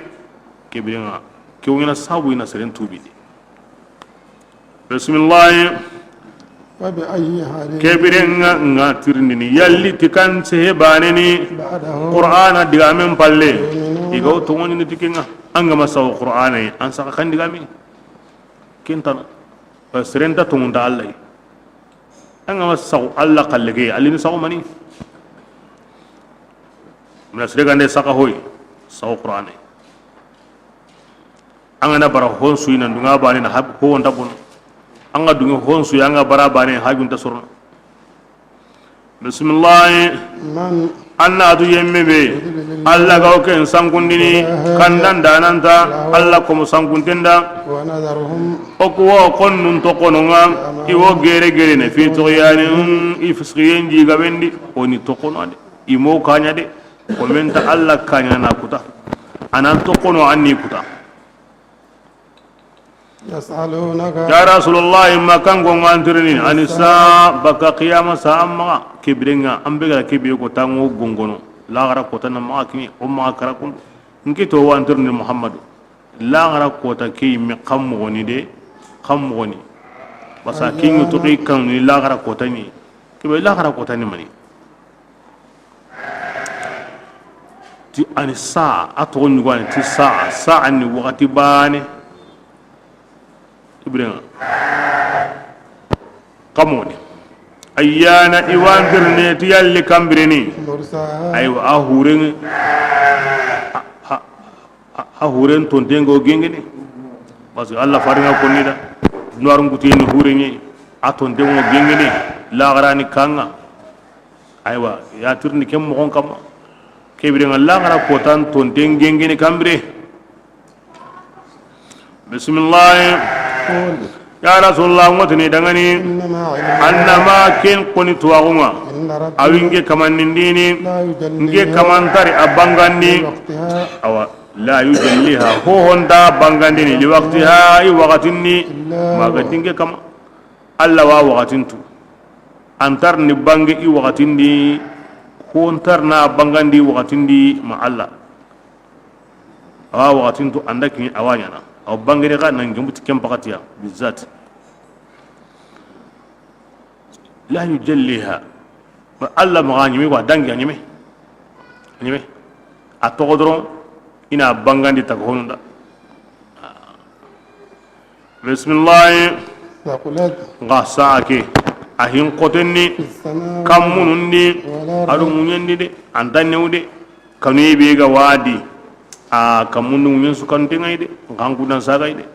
Ke biren ŋa, ke wo ɲaana sabu i na seren tuubi de. Bisimilahi. Fabi ayyi hadithin, ke biren ŋa, ŋa tirindini yalli ti kan sehe baane ni, ba'dahu, Qur'ana digaamen falle, yu'minun, i ga wo tonŋundini ti ken ŋa. An ga ma sago Qur'ana yi, an saxa kan digaame. Ken tana. Seren nta tonŋunda Alla yi. An ga ma sago Alla xalle ke, a li ni sago mani. Mina sere gande saxa hoyi, sago Qur'ana yi. An ga na bara hon su yi, nan duŋa baane na hab-, ho nta bono. An ga duŋe hon su yi, an ga bara baane, haju nta sorono. Bisimilahi. Man, an na tu yemme be, yuridu, Alla ga wo ken sankundini, hudahu, kandan dananta, lahu, Alla komo sankunten da. Wa nadharuhum, o ku wo konnun toxono ŋa, i wo gere gere ne, fi tughyanihim, i fisiqiyen jigaben di, o ni toxono de. I mo kaɲa de. Ko men ta Alla kaɲa na kuta. A nan toxono an ni kuta. Yas'alunaka. Ya Rasulullahi, ma kan go ŋa an tirini, ani saa, baka qiyama saa, an maxa ke biren ŋa, an be ga ra ke be ko tanŋo gongono. Laxara kota na maxa kini, o maxa kara kundu. N ke to wa an tirini Muhammadu. Laxara kota ke yi me xa moxo ni de, xa moxo ni. Basa ke ɲi to ke kanu ni laxara kota ni. Ke be laxara kota ni mani. Ti ani saa, a toxo ɲugani ti saa, saa ni waxati baane. Ibrahima. Xa moxo ni. Ayyana, i wa an tirine ti yalli kan bire ni. Mursaha. Aywa, a huren, a, a, a, a huren tonten go gengene. Parce que Alla farinŋa konni da. Noir nguteni hurenŋe. A tonten go gengene. Laxara ni kaŋa. Aywa, ya tirindi ken moxon kamma. Ke biren ŋa laxara kotan tonten gengeni kan bire. Bisimilahi. Qul. Ya Rasulullah, ŋotini dangani. Innama ilmuha. Annama ken koni tuwaxu ŋa. Inda rabbi. A wi n ke kamanindini. La yujalliha. N ke kamantari a bangandi. Li waqtiha. Awa, la yujalliha. Ho ho nta bangandini. Li waqtiha, i waxatinni. Illa huwa. Maga ti n ke kama. Alla wa waxatin tu. An nta ri ni bange i waxatin di, ko n nta ri na bangandi i waxatin di ma Alla. A wa waxatin tu, an da kini a wa ɲaana. A wa bangene xa nan gembu ti ken paxatiya, bizat. La yujalliha. Alla maxa ɲeme, wa dangi a ɲeme. A ɲeme. A toxo doron, i na bangandi taga honunda. Bisimilahi. Thaqulat. Nxa sa'a ke, a hin xotenni, fis samawati, kammunun di, wal ardi, a do ŋuɲen di de, an ta newu de. Kanuye be ga wadi, a kammun do ŋuɲen su kanute ŋa yi de, nxa an kundan saga yi de,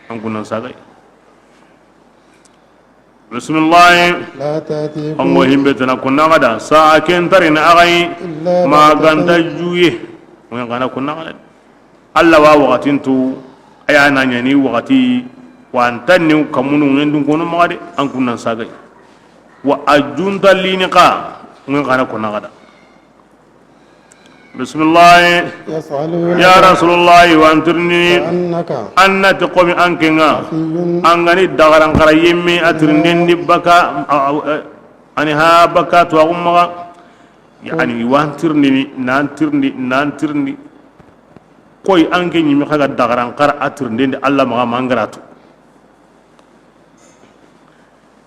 an kundan saga yi. Bisimilahi. La ta'tikum. An go himbe tana kunna gada, sa'a ken nta ri na a ga yi, illa baghtatan, ma ganta juye. Ŋuɲen xa na kunna gada. Alla wa waxatin tu, a ya na ɲaani waxati, wa an ta ni kammunun ŋen dun kono maxa de, an kundan saga yi. Wa a junta lini xa, ŋen xa na ko na gada. Bisimilahi. Yas'alunaka. Ya Rasulullahi, wa an tirindini. Ka'annaka. An na ti xomi an ke ŋa. Hafiyyun. An ga ni dagaran xara yemme a tirinden di baka, a, a, a, ani ha baka to a gumma. Yani, i wa an tirindini, na an tirindi, na an tirindi. Koy an ke ɲimi xa ga dagaran xara a tirinden di Alla maxa ma an ga ra tu.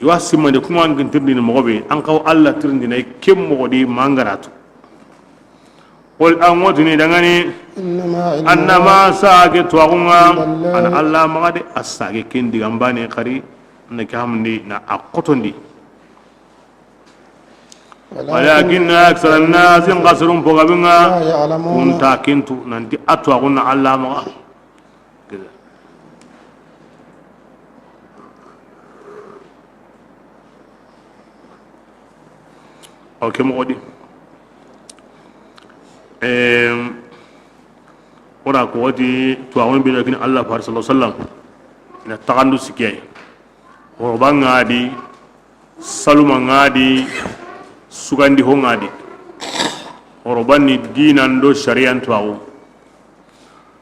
I wa simande kuma an ke tirindini moxo be, an xaw Alla tirindini ken moxo di ma an ga ra tu. Qul, an ŋotini dangani, innama ilmuha, annama sa'a ke tuwaxu ŋa, indallahi, an Alla maxa de, a sa'a ke ken digan bane xari, na ke hamundi, na a xotondi. Walakinna akthara nnasi, n xa soron fogabinŋa, la ya'lamuna, kun ta ken tu nanti a tuwaxu na Alla maxa. Aw ke moxo di. Em, o ra ko wati tuwaxu be ga kini Alla fare sallallahu alaihi wasallam. I na taxandu sikke. Horoba ŋa di, Saluma ŋa di, sugandi ho ŋa di. Horobanni dinan do sariyan tuwaxu.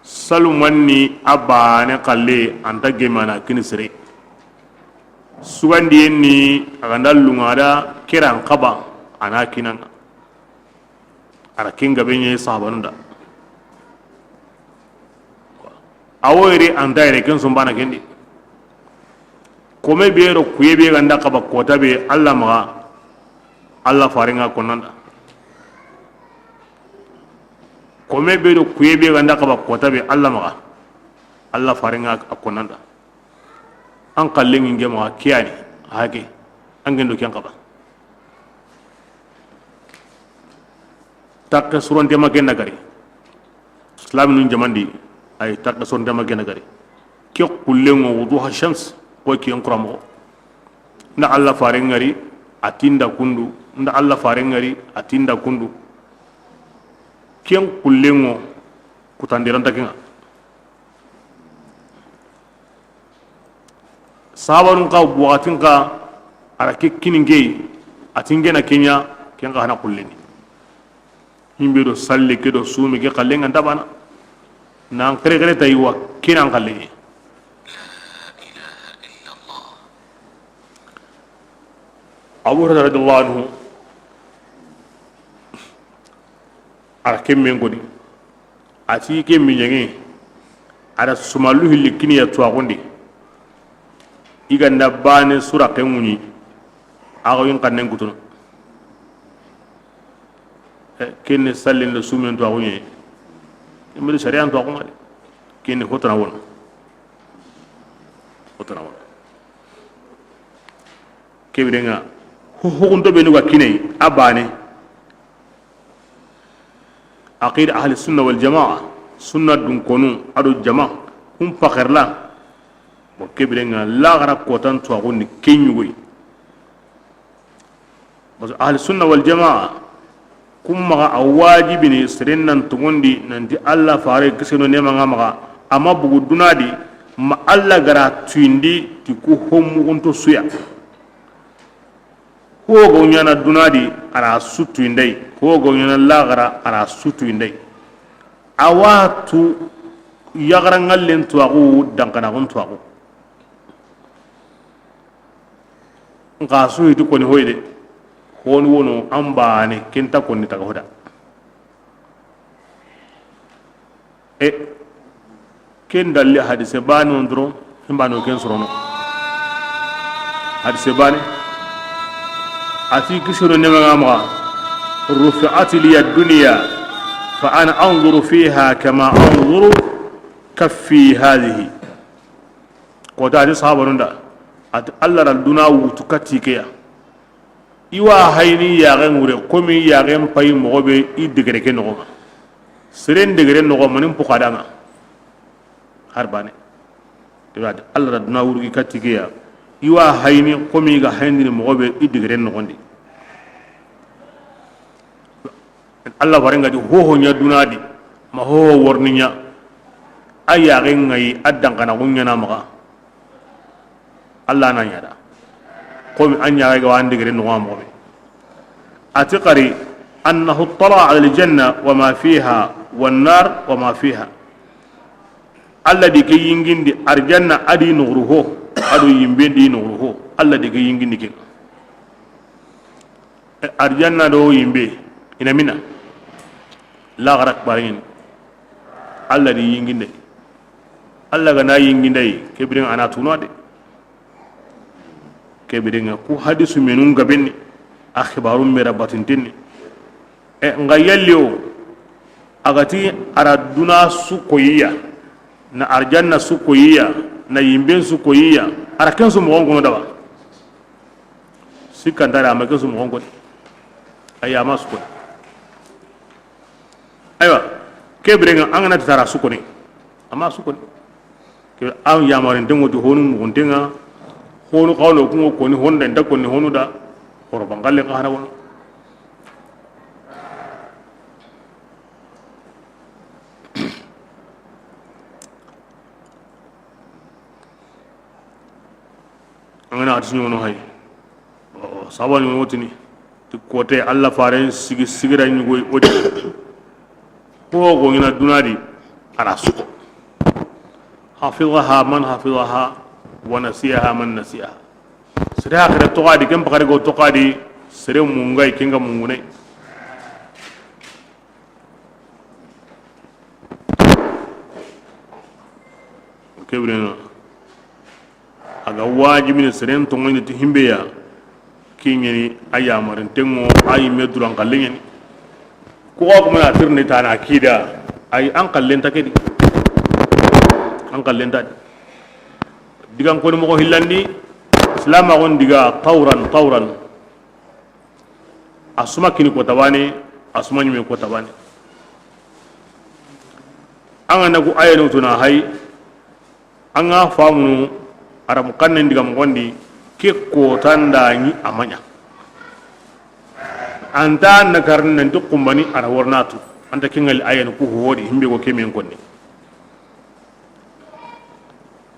Salumanni a baane xalle, a nta gemana kini sere. Sugandiyen ni a ga nda luŋa da keran xaba, a na kinaŋa. A ra ken gabe ɲa sahabanun da. A wo yere a nta yere ken sumbana ken di. Kome be do kuye be ga nda xaba kota be Alla maxa, Alla farenŋa konanda. Kome be do kuye be ga nda xaba kota be Alla maxa, Alla farenŋa a konanda. An xallen ŋi nge maxa kiyani hake, an gendo ken xaba. Takke suronte ma ken na gari. Silaminun jamandi, ay takke suronte ma ken na gari. Ke xullenŋo wuduha shams, ko kiyen kura moxo. Nda Alla faren ŋari, a ti nda kundu. Nda Alla faren ŋari, a ti nda kundu. Ken xullenŋo kutandiranta kenŋa. Sahabanun xa waxatin xa, a ra ke kini nge yi, a ti nge na ke ɲa, ken xa hana xulleni. Himbe do salle ke do sumi ke xallen ŋa nta bana. Nan xere xere tayi wa ke nan xalle. Abu Hurairah radiyallahu anhu, a ra ke men godi. A ti ke miɲeŋe, a da sumalu hilli kiniya tuwaxundi. I ga nda bane sura ke ŋuɲi, a xo in xannen kutunu. Eh, kenne sallin do sumen tuwaxuɲe. Imbe sariyan tuwaxu ŋa de. Kenne hotana wono. Hotana wono. Kebirenŋa, ho-, hoxunto be nu ga kinei, a bane. Aqida ahli sunna wal jamaa, sunna dunkonu, a do jama, kun paxerla. Bon, kebirenŋa, laxara kotan tuwaxundi ke ɲugoyi. Parce que ahli sunna wal jamaa, kun maxa a wajibini seren nan toŋondi nanti Alla fare kiseno nema ŋa maxa, a ma bugu dunadi, ma Alla gara tuyindi ti ku homuxunto suya. Hogo ɲana dunadi, a ra su tuyindey. Hogo ɲana laxara, a ra su tuyindey. A wa tu yaxaranŋallen tuwaxu, dankanaxun tuwaxu. Nxa su hiti koni hoy de. Honu wono an bane kenta konni taga hoda. E ken dalli hadise bane on doron, ken bane o ken sorono. Hadise bane. A ti kisiro nema ŋa maxa, rufi'at liya dunya fa ana anzuru fiha kama anzuru kaffi hadhihi. Kota a ti sahabanun da, a ti Alla ra duna wutu katti ke ya. I wa hayini yaxen ŋure, komi yaxen payi moxo be i degere ke noxo ŋa. Seren degere noxo manin puxadaŋa. Har bane. Te wa Alla da duna wurugi katti ke ya. I wa hayini komi i ga hayindini moxo be i degere noxondi. Alla farenŋa di hoho ɲa dunadi, ma hoho worni ɲa. A yaxen ŋayi, a dankanaxu ɲana maxa. Alla na ɲa da. Komi a ɲaxa ga wa an degere noxo moxo be. A ti xari, annahu tala ala aljanna wa ma fiha, wan nar wa ma fiha. Alla di ke yingindi arjanna a di noxuru ho, a do yimben di noxuru ho. Alla di ke yingindi ke. E, arjanna do yimbe, i na mina? Laxara kibarin. Alla di yinginde. Alla ga na yinginde yi, kebirin a na tuna de. Kebirin ku hadisu menun gabenni, a xibarun mera batintenni. E, nga yalli o, a ga ti a ra duna su koyiya, na arjanna su koyiya, na yimben su koyiya, a ra ken su moxon kono daba. Sikkanta da, a ma ke su moxon koni. Aywa, a ma su koni. Aywa, ke birenŋa, an ga na ti tara su koni, a ma su koni. Ke an yamarin dengo ti honu muguntenŋa, honu xawno kungo koni, honu da nta koni, honu da horo bangalle ka hana wono. An ga na hadisi ɲogono hay. Sahaba ni wotini ti kote Alla faren sigi sigira ɲugoy odi. Ko go ɲina dunadi, a ra suko. Hafizaha man hafizaha, wa nasiyaha man nasiyaha. Sere haxire toxadi, ken paxari go toxadi, sere mungay, ken ga mungune. Kebrena. A ga wajibini seren toŋoyini ti himbeya, kiɲeni a yamarinten ŋo, a yimme duran xalle ɲeni. Ku xa kumana tirni tana kida, ay an xallenta kedi. An xallenta di. Digan koni moxo hillandi, silamaxon diga tawran, tawran. A suma kini ko tabane, a suma ɲime ko tabane. An ga na ku ayenu tuna hay, an ga famunu, aram kannen diga moxondi, ke kotanda ɲi amaɲa. Anta na karni nanti kumbani ara wornatu. Anta kingali ayenu ku hodi, himbe go kemen konni.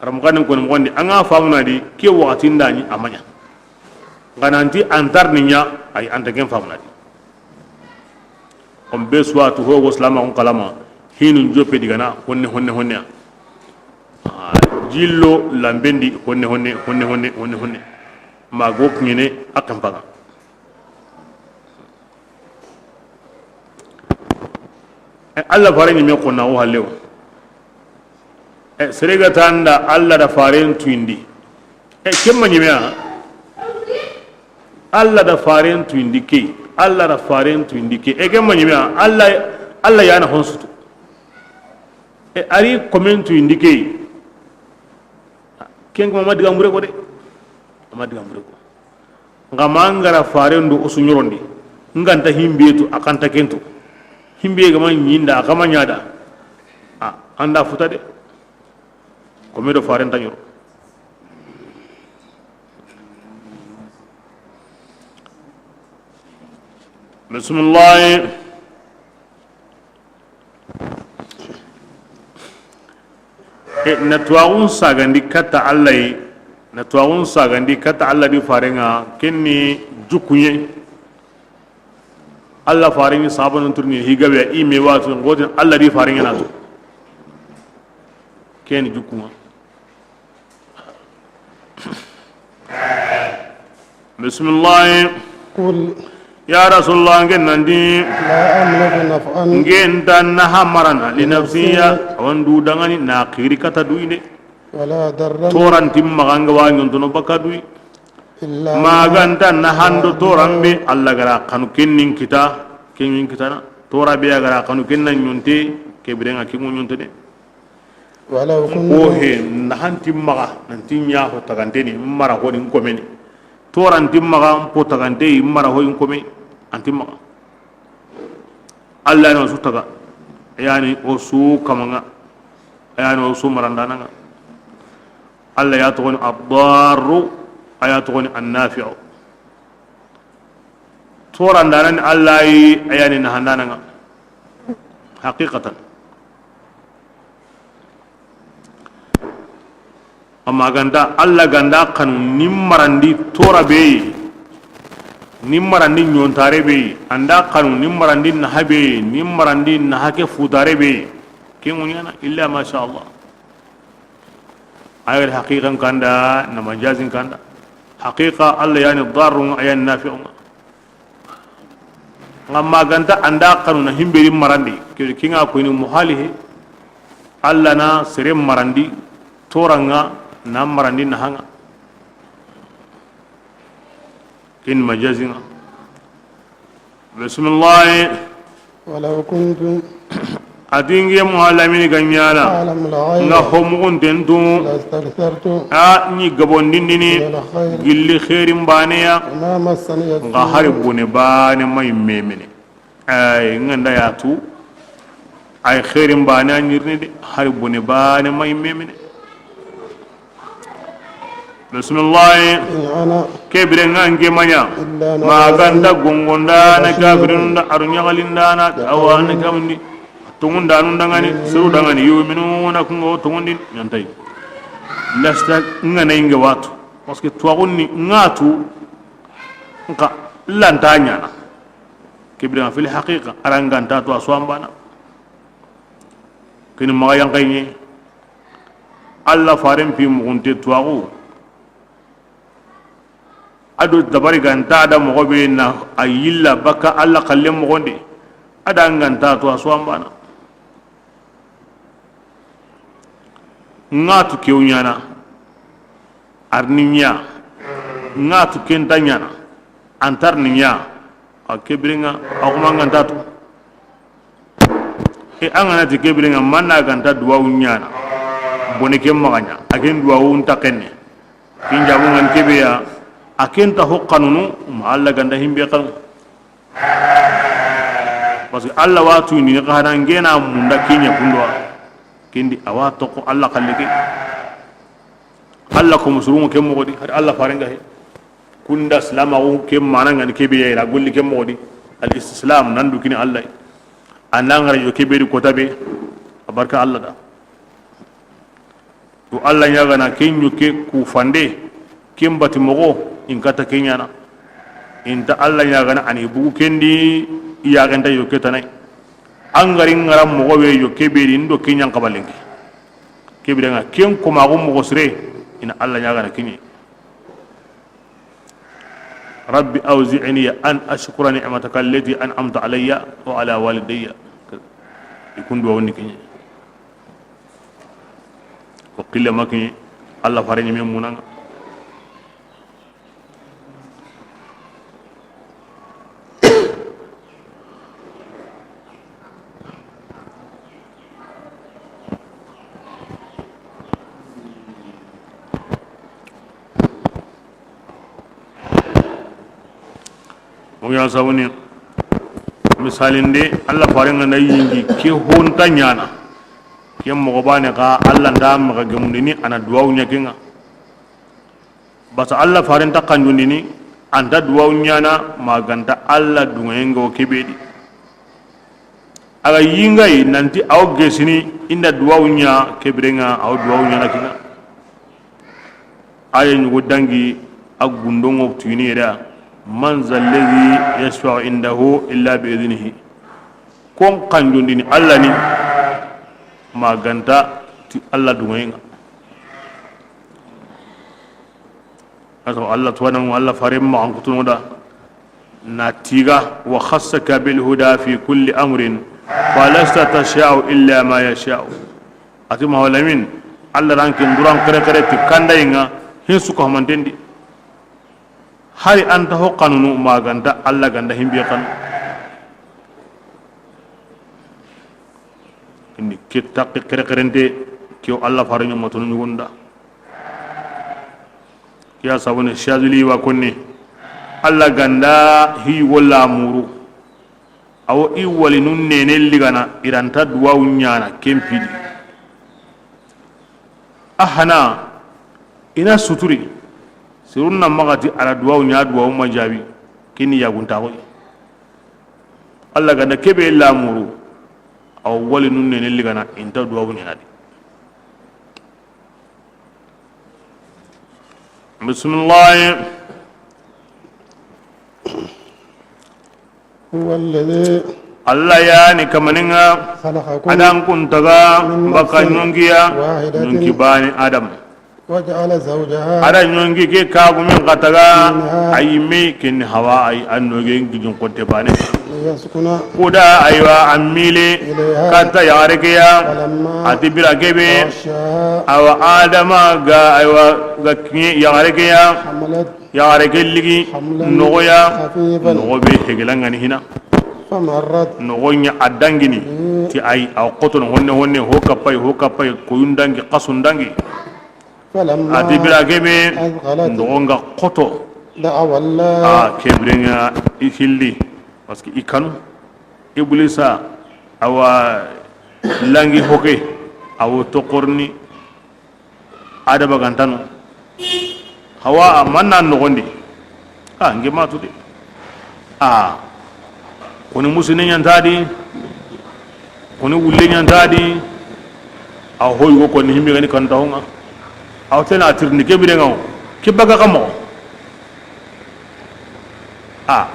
Aram kannen koni moxondi, an ga famuna di, ke waxati nda ɲi amaɲa. Ngananti antar ni ɲa, ay anta ken famuna di. On be suwatu hogo silamaxun kalama, hinu jope digana, honne, honne, honne. Ah, jillo lambendi, honne, honne, honne, honne, honne, honne. Ma go kiɲene, a kampaga. E, Alla fare ɲime konna wo hallewo. E, sere ga tanda Alla da faren tuyindi. E, kemma ɲime a. Alla da faren tuyindi ke. Alla da faren tuyindi ke. E, kemma ɲime a. Alla, Alla yana honsutu. E, ari komen tuyindi ke. Ken ko ma diga mure ko de. Ma diga mure ko. Nga ma ngara faren do o su ɲorondi, nganta himbe tu, a kanta kento. Himbe ga ma ɲinda, a ga ma ɲada. A, anda futa de. Kome do faren ta ɲoro. Bismillah. E, na tuwaxun sagandi katta Alla yi, na tuwaxun sagandi katta Alla di farenga, kenni jukuɲe. Alla farengi sabanun turni higabe i me watu ngotin Alla di farenga natu. Kenni jukunga. Bisimilahi. قل. Ya Rasulullah, ngen nandi. لا أملك نفعا. Ngen ta naha marana li nafsiya, awan du dangani na xiri kata duyi de. ولا ضرا. Toranti maxa nga wa ɲontono baka duyi. إلا. Maganta nahando toran be, Alla gara xanu kennin kita, kennin kitana. Tora be a gara xanu kenna ɲonte, ke birenga kingu ɲonte de. ولو كنت. Ko he, nahanti maxa, nanti ɲa ho taganteni, mara ho ni nkomeni. Toranti maxa, mpo tagante, mara ho nkomeni, anti maxa. Alla no su taga, yani o su kamanga, yani o su marandananga. Alla ya togoni ad-darru, a ya togoni an-nafi'u. Torandanani Alla yi, a yani nahandananga. Haqiqatan. Amma ganta Alla ganda xanu ni marandi tora be yi, ni marandi ɲontare be yi, anda xanu ni marandi naha be yi, ni marandi naha ke futare be yi, ke ŋuɲana illa ma sha Allah. Ayar haqiqan kanda, na majazin kanda. Haqiqa Alla yani darrun, a yani nafi'un. Nga maganta anda xanu na himberi marandi, ke kinga ko ni muhalihi. Alla na sere marandi, toranga na marandi nahanga. Kin majazinga. Bisimilahi. ولو كنت. A ti nge Muhammadu Lamini ga ɲana. أعلم الغيب. Nga ho mugunten tu. لاستكثرت. A ni gabondindini. من الخير. Gilli xeerin baneya. وما مسني السوء. Nga hari bone bane may memene. Ay, nga nda ya tu. Ay, xeerin bane a ɲirini de, hari bone bane may memene. Bisimilahi. إن أنا. Ke bire nga nke maɲa. إلا نذير. Maganta gongondana, بشير. Kafirinunda, aru ɲagalindana, دعوهم. Awa na kamundi. Tongundanu dangani, suru dangani, يؤمنون, kungo tongundi, ɲantai. Lasta nga na inge watu. Parce que tuwaxun ni nga tu, Nxa lanta ɲaana. Ke biren ŋa fil haqiqa, a ra nganta tu a su an bana. Ken ni maxa yanqaye ɲi. Alla faren fi muxunte tuwaxu. A do dabari ganta da moxo be na a yilla baka Alla xalle moxon di. A da nganta tu a su an bana. Ŋa tu kew ɲaana. A ri ni ɲa. Ŋa tu ken nta ɲaana. An ta ri ni ɲa. A ke biren ŋa, a xuma nganta tu. E, an ga na ti ke biren ŋa, manna ganta duwawu ɲaana. Bone ke maxa ɲa. A ken duwawu nta kenne. Ken jabu ŋa ni ke be ya. A ken nta ho xanunu, ma Alla ganta himbe xanu. Parce que Alla wa tuyindini xa na ngena munda ke ɲa kundo wa. Ken di a wa toxo Alla xalle ke. Alla ko musurunŋo ke moxo di, hari Alla faren ga he. Kunda silamaxu ke mana ŋa ni ke be ya i ra golli ke moxo di. Al istislam, nan du kini Alla. A na ŋara yo ke be di kota be. A barka Alla da. To Alla ɲaagana ke ɲoke ku fande, ken bati moxo, in kata ke ɲaana. Inta Alla ɲaagana a ni bugu ken di, i yaxenta yo ke tanay. An ga ri ŋara moxo be yo ke be di, ndo ke ɲan xabalenki. Ke biren ŋa, ken komaxu moxo sire, i na Alla ɲaagana ke ɲi. رب أوزعني أن أشكر نعمتك التي أنعمت علي وعلى والدي. I kundu wa woni ke ɲi. Ko xille ma ke ɲi, Alla fare ɲi me munanga. O ya sabuni, misalinde, Alla faren ŋa na yingi ke ho nta ɲaana. Ke moxo bane xa Alla nda maxa gemundini a na duwawu ɲa ke ŋa. Basa Alla faren ta xanjundini, a nta duwawu ɲaana, ma ganta Alla duŋayen ŋa wo ke be di. A ga yingayi nanti a wo gesini, i nda duwawu ɲa ke biren ŋa, a wo duwawu ɲaana ke ŋa. Aya ɲugo dangi a gundonŋo tuyini yere, من ذا الذي يشفع عنده إلا بإذنه. Kon xanjundini Alla ni, ma ganta ti Alla duŋayen ŋa. Ato Alla tuwanan, Alla faren ma an kutuno da. Na tiga, وخصك بالهدى في كل أمر فلست تشاء إلا ما يشاء. A ti Maha Lamin, Alla ran ken duran kere kere ti kandayen ŋa, hin su ko hamanten di. Hari an ta ho xanunu ma ganta Alla ganta himbe xanu. Indi ke taqi kere kerente, ke wo Alla faren ɲa ma tunu ɲugunda. Ke ya sabuni Shazuli wa konni, Alla ganda hi wala muru. Awo i walinun nene ligana, i ra nta duwawu ɲaana ken pidi. A hana, i na suturi, sirun na maxa ti a ra duwawu ɲa, duwawu ma jaabi, ke ni yaguntaxoy. Alla ganda ke be lamuru, awo walinun nene ligana, i nta duwawu ɲaana di. Bisimilahi. هو الذي Alla ya ni kamaninŋa, خلقكم a da an kun taga, من baka نفس ɲongiya, واحدة ɲonki bani Adam. وجعل زوجها A da ɲongi ke kagumen xa taga, منها a yi me ken ni Hawa, a yi an nogen gijin konte bane. ليسكن Kuda aywa an mile, إليها kata yaxare ke ya, فلما a ti bira ke be, تغشاها awa Adama ga aywa ga kiɲe yaxare ke ya, حملت Yaxare ke ligi, حملا noxoya, خفيفا noxo be hegelangani hina. فمرت Noxo ɲa a dangini, به ti ay, a xotono honne honne, ho kappay, ho kappay, koyun dangi, xasun dangi. فلما A ti bira ke be, أثقلت noxo nga xoto. دعوا الله A ke biren ŋa i hilli, parce que i kanu. Iblisa, awa langi hoke, awo tokorni. Adama gantano. Hawa a manna noxondi. A nge matu de. A koni musine ɲanta di. Koni wulle ɲanta di. A hoy go koni himbe gani kanta honga. A tena tirni ke birenga. Ke baga kamo. A,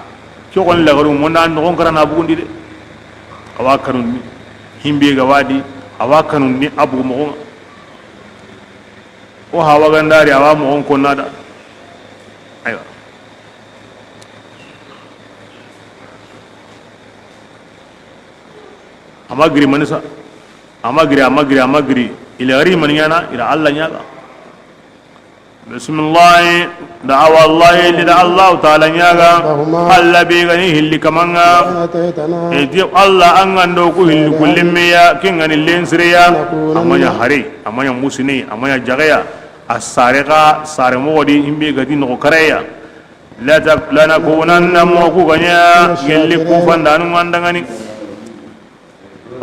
ke xoni lagaru, monda noxon karana bugundi de. Awa kanun ni himbe ga wadi, awa kanun ni a bugu moxon ŋa. O hawa gandari, awa moxon konna da. Aywa. Ama giri manisa. Ama giri, ama giri, ama giri. Ila gari mani ɲana, ila Allah ɲaga. Bismillahi, da awa Allahi, ni da Allahu Taala ɲaga. ربهما Alla be ga ni hilli kaman ŋa. لئن آتيتنا E di Alla, an ga ndo ku hilli kullimme ya, ken ga ni lensire ya. لنكونن Amanya hari, amanya musini, amanya jagaya. A sare ga, sare moxo di, himbe ga di noxo kareya. La ta-, lanakunanna, moxo ku ga ɲa gelli ku fandanu ŋa an da ŋa ni.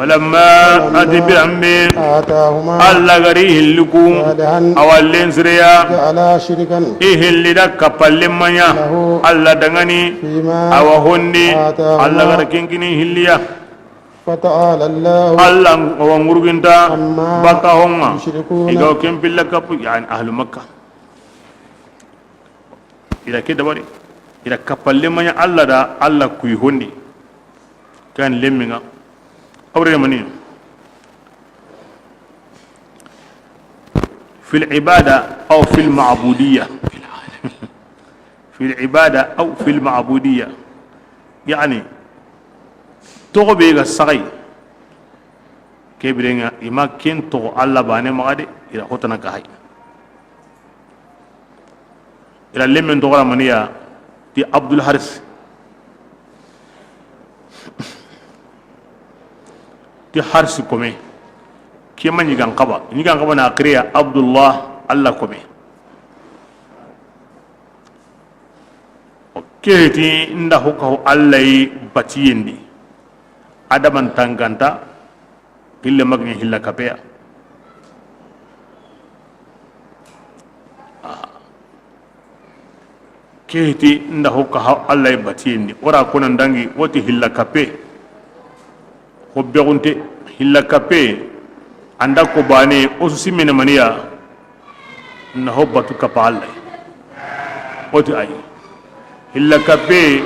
Falamma, ati biranbe, آتاهما Alla gari hilli ku, صالحا awa lensire ya, جعلا شركا i hilli da kappalle maɲa, له Alla da ŋa ni, فيما awa hondi, آتاهما Alla gara ken kini hilli ya. فتعالى الله Alla wa ŋurginta, عما baka hon ŋa, يشركون i ga ken pilla kappu, yani ahlu Makka. Ira ke dabari, ira kappalle maɲa Alla da, Alla kuyi hondi. Kan lemminga. Awre mani. في العبادة أو في المعبودية. في العبادة أو في المعبودية. Yani, toxo be ga saxay. Ke birenga, i ma ken toxo Alla bane maxa de, ira xotana ka hay. Ila lemmen toxora maniya ti Abdul Haris. Ti Haris kome. Kema ɲigan xaba. Ɲigan xaba na xiriya Abdullah, Alla kome. Keti nda hokka ho Alla yi batiyendi. Adaman tanganta. Gille magni hilla kapeya. Kehiti nda hokka ha Allah batiyendi. Ora kona ndangi woti hilla kape. Hobbe gunte hilla kape. Anda ko bane osu simene maniya. Na hobbatu kapa Allah. Woti ay hilla kape.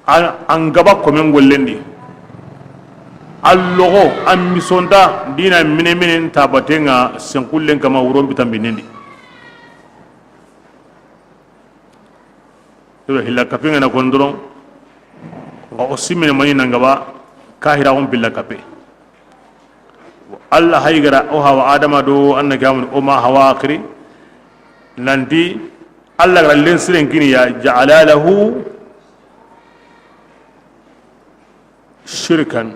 An gaba komen gollendi. Allogo an misonta dina mine minen tabatenga senkullen kama wuron bitambinendi. Ewa hilla kapenga na kon doron. Nga o simene mani nangaba kahira on billa kape. Allah haygara o hawa Adama do anna gamun o ma hawa akhiri. Nanti Allah gara len siren kini ya ja'ala lahu shirkan,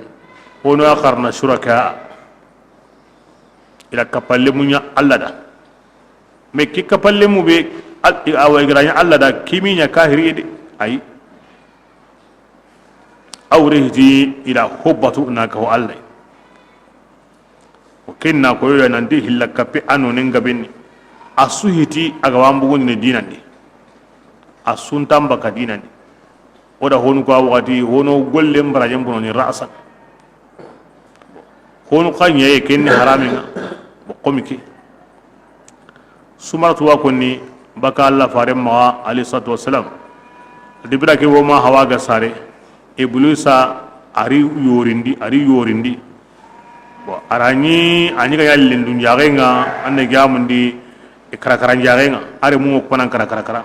wono a xarna shuraka, ila kapalle muña Allah da. Mais ke kapalle mu be, awa i gara ña Allah da, kimi ña kahiri de, ay. Awre hiti ila hobbatu na ka ho Allah. O ken na koyo ya nanti hilla kappe a nonen gabenni. A su hiti a ga wa mbugundini dinandi. A su nta mbaka dinandi. O da honu ko a waxati, hono golle mbarajen bononi ra'san. Honu xa ñaye kenni haraminga. Bo komi ke. Sumaratu wa konni baka Allah faren maxa, alayhi salatu wassalam. Dibira ke wo ma hawa ga sare, Iblisa a ri yorindi, a ri yorindi. Bon, a ra ñi, a ñi ga ña lindun jaxenga, ande gamundi, e karakara jaxenga, a re mu ko nan karakara.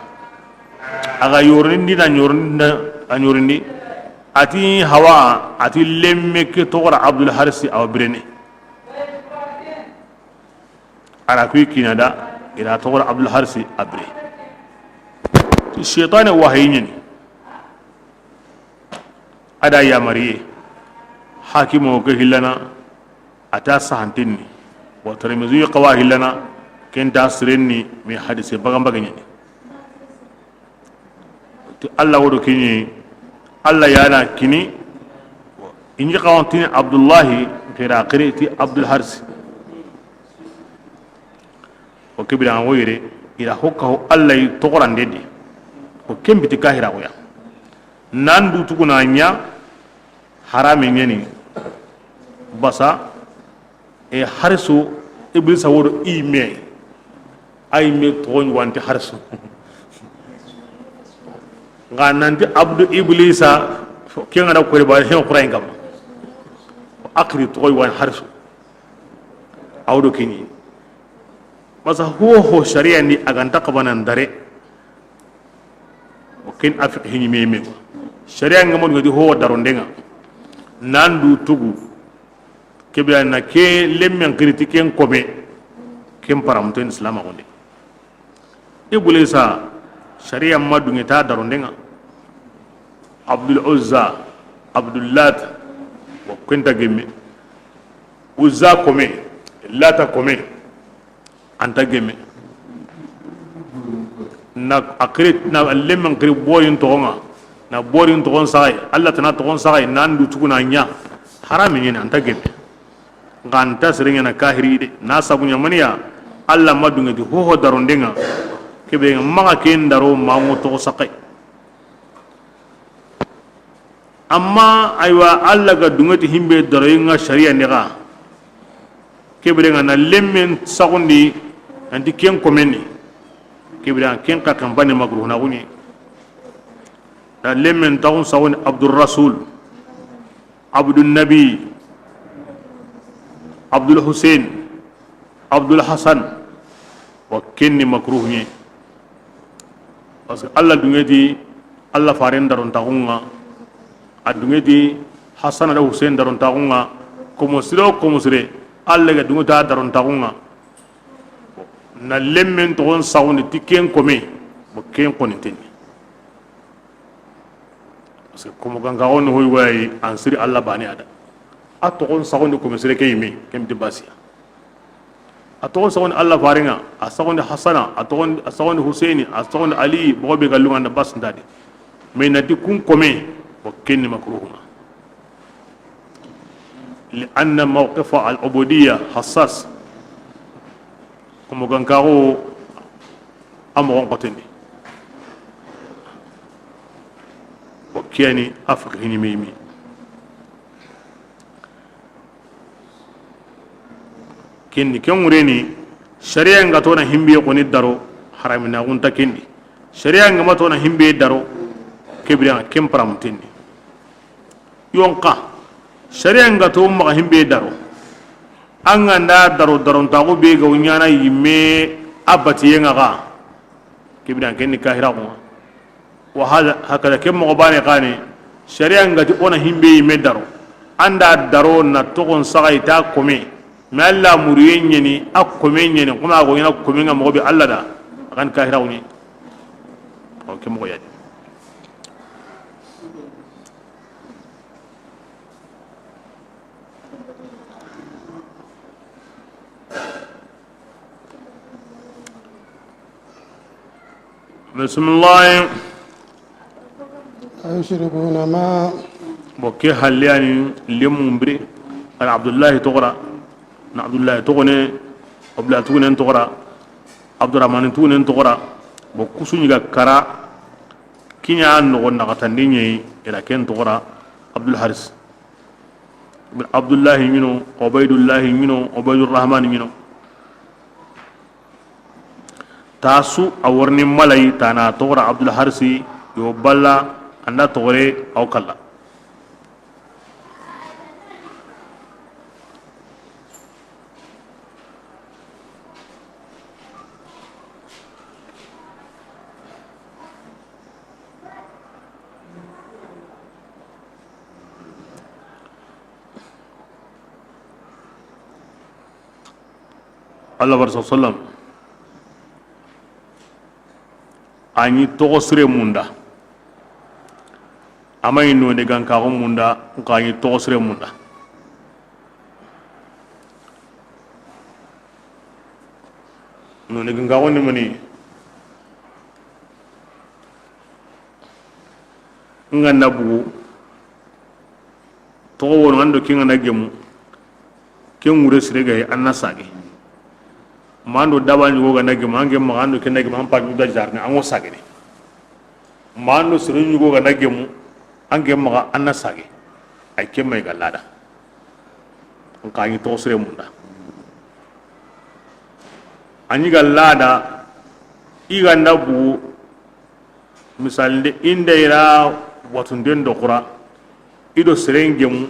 A ga yorindi na ñorindi, a ñorindi. A ti Hawa, a ti lemme ke toxora Abdul Harsi awa birene. A ra kuyi kina da, i ra toxora Abdul Harsi a bire. Seytane wahayi ñani. A da yamariye. Hakimo ke hillana, a ta sahantinni. Wa Tirmizi xawa hillana, ken ta sirenni, mi hadise bagan baga ñani. Ti Allah wodo kiñi, Allah yana kini, inji xawantini Abdullahi, xira xiri ti Abdul Harsi. O kibira an woyire, ira hokka ho Allah yi toxorande di. O kembiti kahira xoya. Nan du tuguna ña, harame ñani. Basa, E Harisu, Iblisa wodo i me. Ay me toxo ñi wanti Harisu. Xa nanti Abdu Iblisa, ke ŋa da kori ba, hen xurayen kamma. Akri toxoy wan harsu. Awdo kini. Masa ho ho sharia ndi a ga nta xabana ndare. O ken a fiqhi ni meme. Sharia ŋa mo di ho daronde ŋa. Nan du tugu. Kebe na ke lemmen xiri ti ken kome. Ken paramuten Islam a gonde. Iblisa, sharia ma dunge ta daronde ŋa. Abdul Uzza, Abdul Lat, wa kenta gemme. Uzza kome, Lata kome, anta gemme. Na akhirit, na lemmen xiri borin toxo ŋa, na borin toxon saxay, Allah tana toxon saxay, nan du tuguna ɲa. Harami ɲene, anta gemme. Nxa nta sere ɲana kahiri de, na sabu ɲa maniya, Allah ma dunge ti ho ho daronde ŋa, kebe ŋa maxa ken daro ma ŋo toxo saxay. Amma aywa, Allah ga dunge ti himbe daro ŋa sharia ndi xa, kebe ŋa na lemmen saxundi, nanti ken komen ni, kebe ŋa ken xa kampani makruh na xuni, da lemmen taxun saxundi Abdul Rasul. Abdul Nabi, Abdul Hussein, Abdul Hassan, wa ken ni makruh ɲi. Parce que Allah dunge ti, Allah faren daron taxun ŋa, a dunge ti Hassan da Hussein daron taxun ŋa, komo sire o komo sire, Allah ga dunge ta daron taxun ŋa. Na lemmen toxon saxundi ti ken kome, bo ken xoni teni. Parce que komo gankaxo ni hoy wayi an siri Allah bane ada. A toxon saxundi kome sire ke yime, ken ti basiya. A toxon saxundi Allah faren ŋa, a saxundi Hasana, a toxon, a saxundi Huseini, a saxundi Ali, bogo be ga lunga na bas ndadi. Mais na ti kun kome, bo ken ni makruh ŋa. Li anna mawqifa al ubudiyya hassas. Komo gankaxo a moxon xoteni. Bo kiyani a fiqhi ni mimi. Kendi, ken ŋureni, sharia ŋa tona himbe xoni daro, haramina xunta kendi. Sharia ŋa ma tona himbe daro, kebira ken paramutendi. Yonka, sharia ŋa to maxa himbe daro. An ga nda daro, darontaxu be ga wo ɲana yimme a batiye ŋa xa. Kebira ken ni kahira xo. Wa hada, hakada ke moxo bane xane, sharia ŋa ti o na himbe yimme daro. An da daro na toxon saxa i ta kome. Mais Allah muriye ɲeni, a kome ɲeni, xuma go ɲana kome ŋa moxo be Allah da. A kan kahira xo ni. O ke moxo yadi. Bisimilahi. أيشربون ما. Bon, ke halle yani lemu mbire, ana Abdullahi toxora, na Abdullahi toxone, Abdullahi tugunen toxora, Abdurahmani tugunen toxora. Bon, kusu ɲi ga kara, kiɲa noxo naxatandi ɲeyi, ila ken toxora Abdul Haris. Abdullahi ɲino, Ubaidullahi ɲino, Ubaidurrahmani ɲino. Tasu a worni malai tana toxora Abdul Harsi, yo balla anda toxore aw kalla. Allah barsa sallam. A ɲi toxo sire munda. A ma ɲi none gankaxu munda, nka a ɲi toxo sire munda. None gankaxu ni mani. Nga na bugu. Toxo wono, an do ke nga na gemu, ke ŋure sire gayi, an na sage. Ma an do daba ɲugo ga na gemu, an ke maxa, an do ke na gemu, an pa ɲugo da jarne, an ŋo sagene. Ma an do sere ɲugo ga na gemu, an ke maxa, an na sage. Ay ke may ga lada. An ka ɲi toxo sire munda. A ɲi ga lada, i ga nda bugu, Misalinde, i nda i ra watunden do xura, i do seren gemu,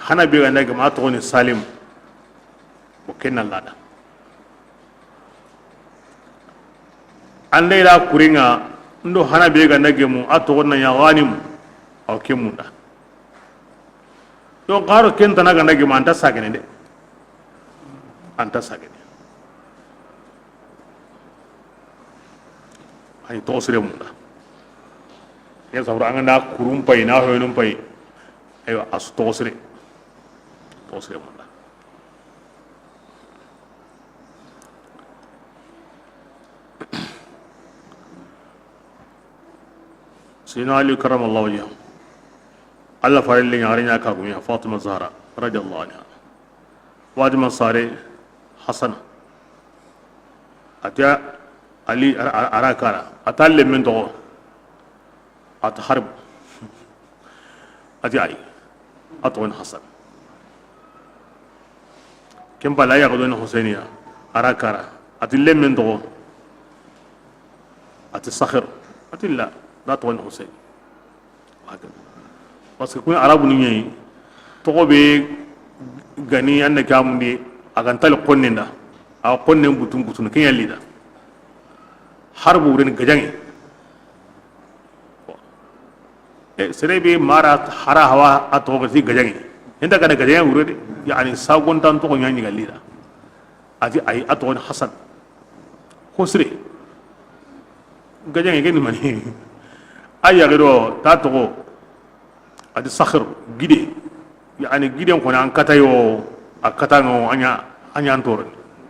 hana be ga nda gemu, a toxo ni Salim. Bo ken na lada. An da i ra kuringa, ndo hana be ga nda gemu, a toxo na ɲa Ghanim, aw ke munda. Donc, xaro ken tana ga nda gemu, an ta sagene de. An ta sagene. Ay toxo sire munda. Ya sabra an ga na kurum pay, na hoynum pay. Aywa, a su toxo sire. Toxo sire munda. Sayyidina Ali karamallahu wajhahu. Allah farelle ɲaxare ɲa kagumiya Fatima Zahra radiyallahu anha. Fatima sare Hasana. A ti Ali, a ra, a ra kara. A ta lemmen toxo. A ti Harb. A ti ayi. A toxo ni Hasan. Ken pala ya ko do ni Husayniya. A ra kara. A ti lemmen toxo. A ti Sakhir. A ti la. Da toxo ni Husayn. Parce que kun arabu ni ɲeyi, toxo be gani an da kamundi, a ga ntali xonnen da, a xonnen butun butun, ken ya li da. Harbu wuren gajaŋe. E, sere be mara hara hawa a toxo ga ti gajaŋe. Inda ga da gajaŋe wure de, yani sagontan toxo ɲa ɲi ga li da. A ti ayi, a toxo ni Hasan. Xo sire. Gajaŋe ke ni mani. A yaxi do ta toxo. A ti Sakhir, gide. Yani giden xo na an kata yo, a kata ŋa wo, a ɲa, a ɲa an toro.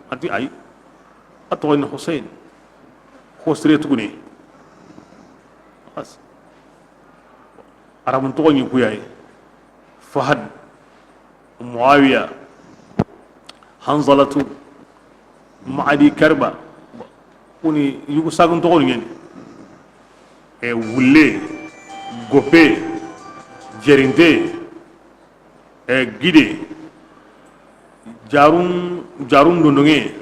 A ti ayi. A toxo ni Husayn. Xo sire tugune. Bas. Arabun toxo ɲi kuyayi. Fahad, Muawiya, Hanzalatu, Maadi Karba, kuni yugu sagun toxo ɲeni. E, wulle, gope, jerinte, e, gide, jarun, jarun dondonge.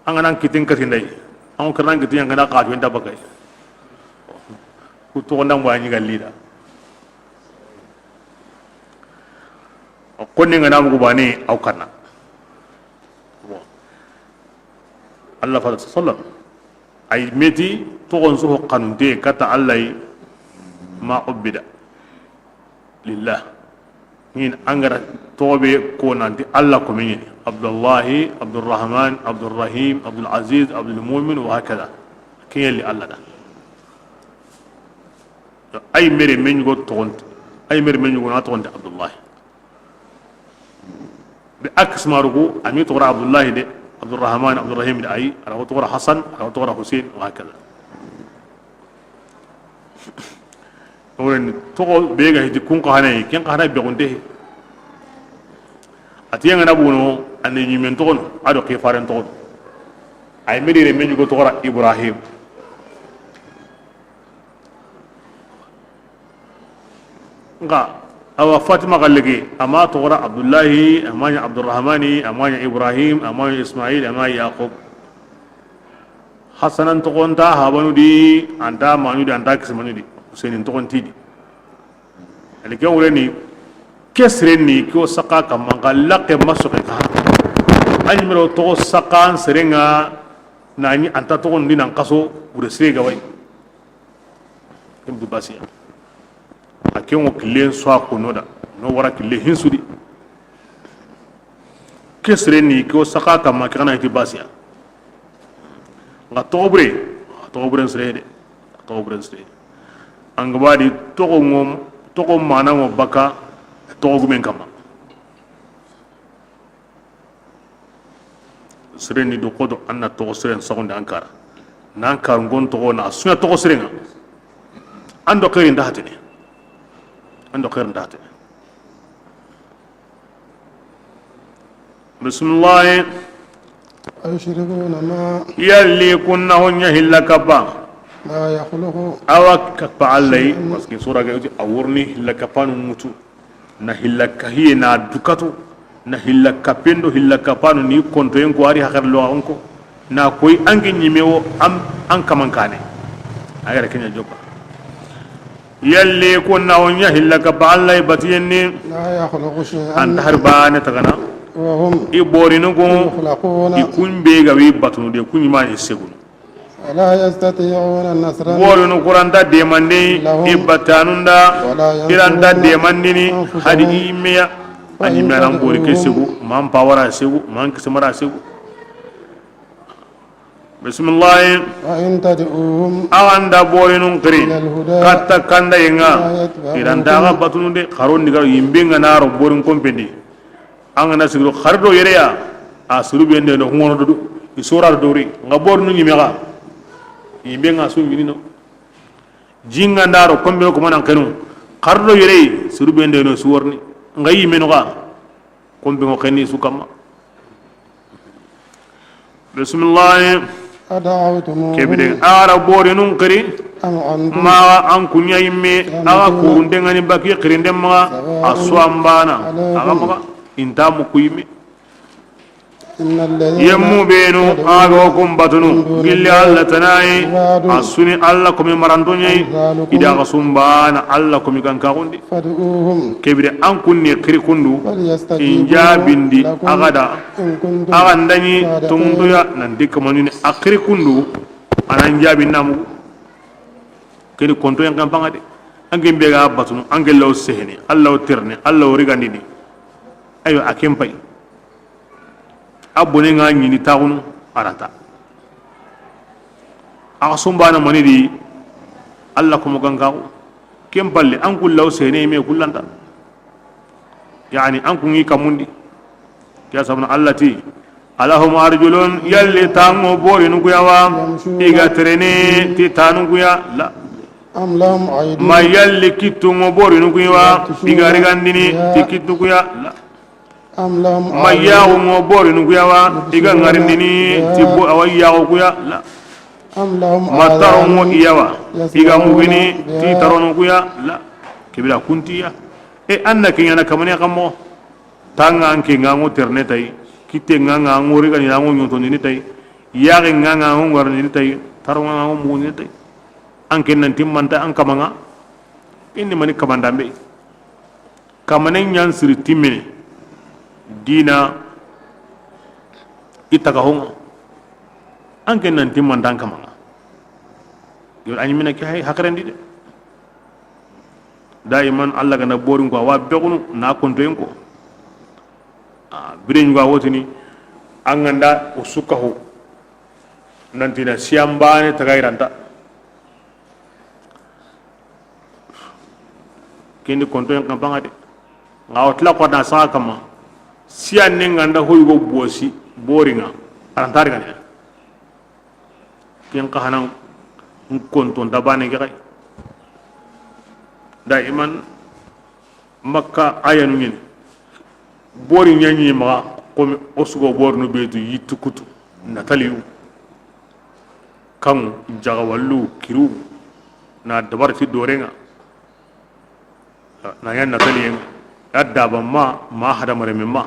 An ga na kitin kati nday. An ga na kitin, an ga na xaju nda bakay. Ku toxo nda mo a ɲi ga li da. Konni nga na mugu bane aw kanna. Bon. Allah fa sallam ay meti toxon su ho kanunte kata Allah yi ma ubbida lillah. Nin an ga ra toxo be ko nanti Allah ko mini Abdullahi, Abdurrahman, Abdurrahim, Abdul Aziz, Abdul Mumin, wa hakada. Kiyeli Allah da. Ay mere men yugo toxonte, ay mere men yugo na toxonte Abdullahi. Be a kismarugu, a mi toxora Abdullahi de, Abdurrahman, Abdurrahim de ayi, a ra wo toxora Hasan, a ra wo toxora Hussein, wa hakada. Woni toxo be ga hiti kun xa hane, ken xa hane be gunte. A ti yanga na buno, a ni ɲimen toxono, a do xifaren toxono. Ay medire men yugo toxora Ibrahim. Nga awa Fatima gallege, ama toxora Abdullahi, ama ɲa Abdurrahmani, ama ɲa Ibrahim, ama ɲa Ismail, ama Yaqub. Hasanan toxonta habanu di, anta manu di, anta kismanu di. Huseinin toxonti di. Ali ken wureni, ke sirenni, ke o saka kamma, nga lakke masoke ka. Ani mero toxo saka an serenga, nani anta toxon di nan kaso, gure sire gawai. Ken du basiya. A ken wo killen so a kono da. No wara kille hinsudi. Ke sirenni, ke o saka kamma, ke xana iti basiya. Nga toxo bure, toxo buren sire de. Toxo buren sire. An ga badi toxo ŋo, toxo mana ŋo baka, toxo gumen kamma. Sere ni do xodo an na toxo seren saxundi an kara. Nan kar ngon toxo na suya toxo serenga. An do xeerin da hatene. An do xeerin da hatene. Bismillahi. أيشركون ما Yalli kunna honya hilla kappa. لا يخلق Awa kappa Allah yi, شيئا. Parce que sura ga yuti a wurni hilla kappa nu mutu. Na hilla kahiye na dukatu, na hilla kapendo, hilla kapanu ni kontoyen ko ari hakar lo onko. Na koy ange ɲime wo am, an kaman kane. A ga ra ke ɲa joppa. Yalli kun na o ɲa hilla ka ba Alla i batiyen ni. لا يخلق شيئا. An ta hari baane tagana. وهم I boorinu ku, يخلقون. I kun be ga wi batunu de, kun ɲi ma ni segunu. ولا يستطيعون نصرا. Boorinu ku ra nta demandini لهم i batanun da, ولا i ra nta ينصرون demandini أنفسهم. Hadi i yimme ya. A ɲi me a nan boori ke segu, man pawara segu, man kisimara segu. Bisimilahi. وإن تدعوهم Axa nda boorinun xiri إلى الهدى katta kandaye ŋa, لا يتبعوكم. I ra nta xa batunu de, xaro ndi ga ro yimbe ŋa na ro boorin kompen di. An ga na sigiro xari do yere ya, a suru be nde no hungono do, i sora do ri, ŋa boorinu ɲi me xa. Yimbe ŋa su ɲi no. Jinga nda ro kombe ko manan kenu. Xari do yere, suru be nde no su worni. Ŋa yimme no xa. Kombe ŋo xenni su kamma. Bisimilahi. أدعوتموهم Ke bire, axa ra boorinun xiri. أم أنتم Ma an kun ɲa yimme, axa kurunde ŋa ni baki xirinde ma, سواء a su an baana, عليكم axa maxa, i nta mu ku yimme. إن الذين Yemmu benu, تدعون axa ga kun batunu, من دونه gilli Alla tana yi, عباد a su ni Alla komi maranto ɲa yi, أمثالكم i da xa su an baana, Alla komi gankaxun di. فادعوهم Ke bire an kun ni xiri kundu, فليستجيبوا i n jaabindi لكم axa da, إن كنتم axa nda ɲi صادقين. Tonŋunto ya, nan di kamanini a xiri kundu, a na n jaabi na mugu. Ke ni konto yan kan paŋa de. An ke be ga batunu, an ke law sehene, Alla wo terene, Alla wo rigandini. Aywa, a ken pay. A bone ŋa ɲi ni taxunu, a ra nta. Axa su an baana mani di, Alla komo gankaxu. Ken palle, an kun law sehene me kullanta. Yani, an kun ŋi kamundi. Ke ya sabana Alla ti, ألهم أرجل, yalli tanŋo boorinu ku ya wa, i ga terene ti tanu ku ya, la. أم لهم أيدي Ma yalli kittu ŋo boorinu ku ya wa, i ga rigandini ti kittu ku ya, la. أم لهم Ma أعين yaaxu ŋo boorinu ku ya wa, i ga يبصرون ŋarindini بها ti bo awa yaaxu ku ya, la. أم لهم Ma taro ŋo آذان i ya wa, i ga يسمعون mugini ti بها taronu ku ya, la. Ke bire kun ti ya. E, an na ke ɲaana kamane xa mo. Tanŋa an ke ŋa ŋo terene tay, kitte ŋa ŋa ŋo rigani ŋa ŋo ɲotondini tay, yaaxe ŋa ŋa ŋo ŋarindini tay, taro ŋa ŋa ŋo mugundini tay. An ke nan timmanta an kamaŋa. Indi mani kamandambe. Kamane ɲan siri timmene. Dina i taga hoŋa. An ke nan timmanta an kamaŋa. Yo, a ɲi me na ke hay haqilendi de. Daiman Alla ga na boorin ko, a wa bexunu na kontoyen ko. A, bire ɲugo a wotini, an ga nda o su kahu, nanti na siyan baane taga i ra nta. Ken di kontoyen xa paŋa de. Ŋa o tila ko na saxa kamma, siyan ni ga nda hoy go bosi, boori ŋa, a ra nta ri gane. Ken xa hana n konton da baane ke xay. Daiman Makka ayanu ɲeni. Boori ɲa ɲi maxa, komi o su go boorinu be tu yittu kutu, nataliyu, kaŋu, jaxawallu, kiru, na dabari ti dooren ŋa. Na ɲa nataliyen ŋa, ya daban ma, ma hadamarenmen ma.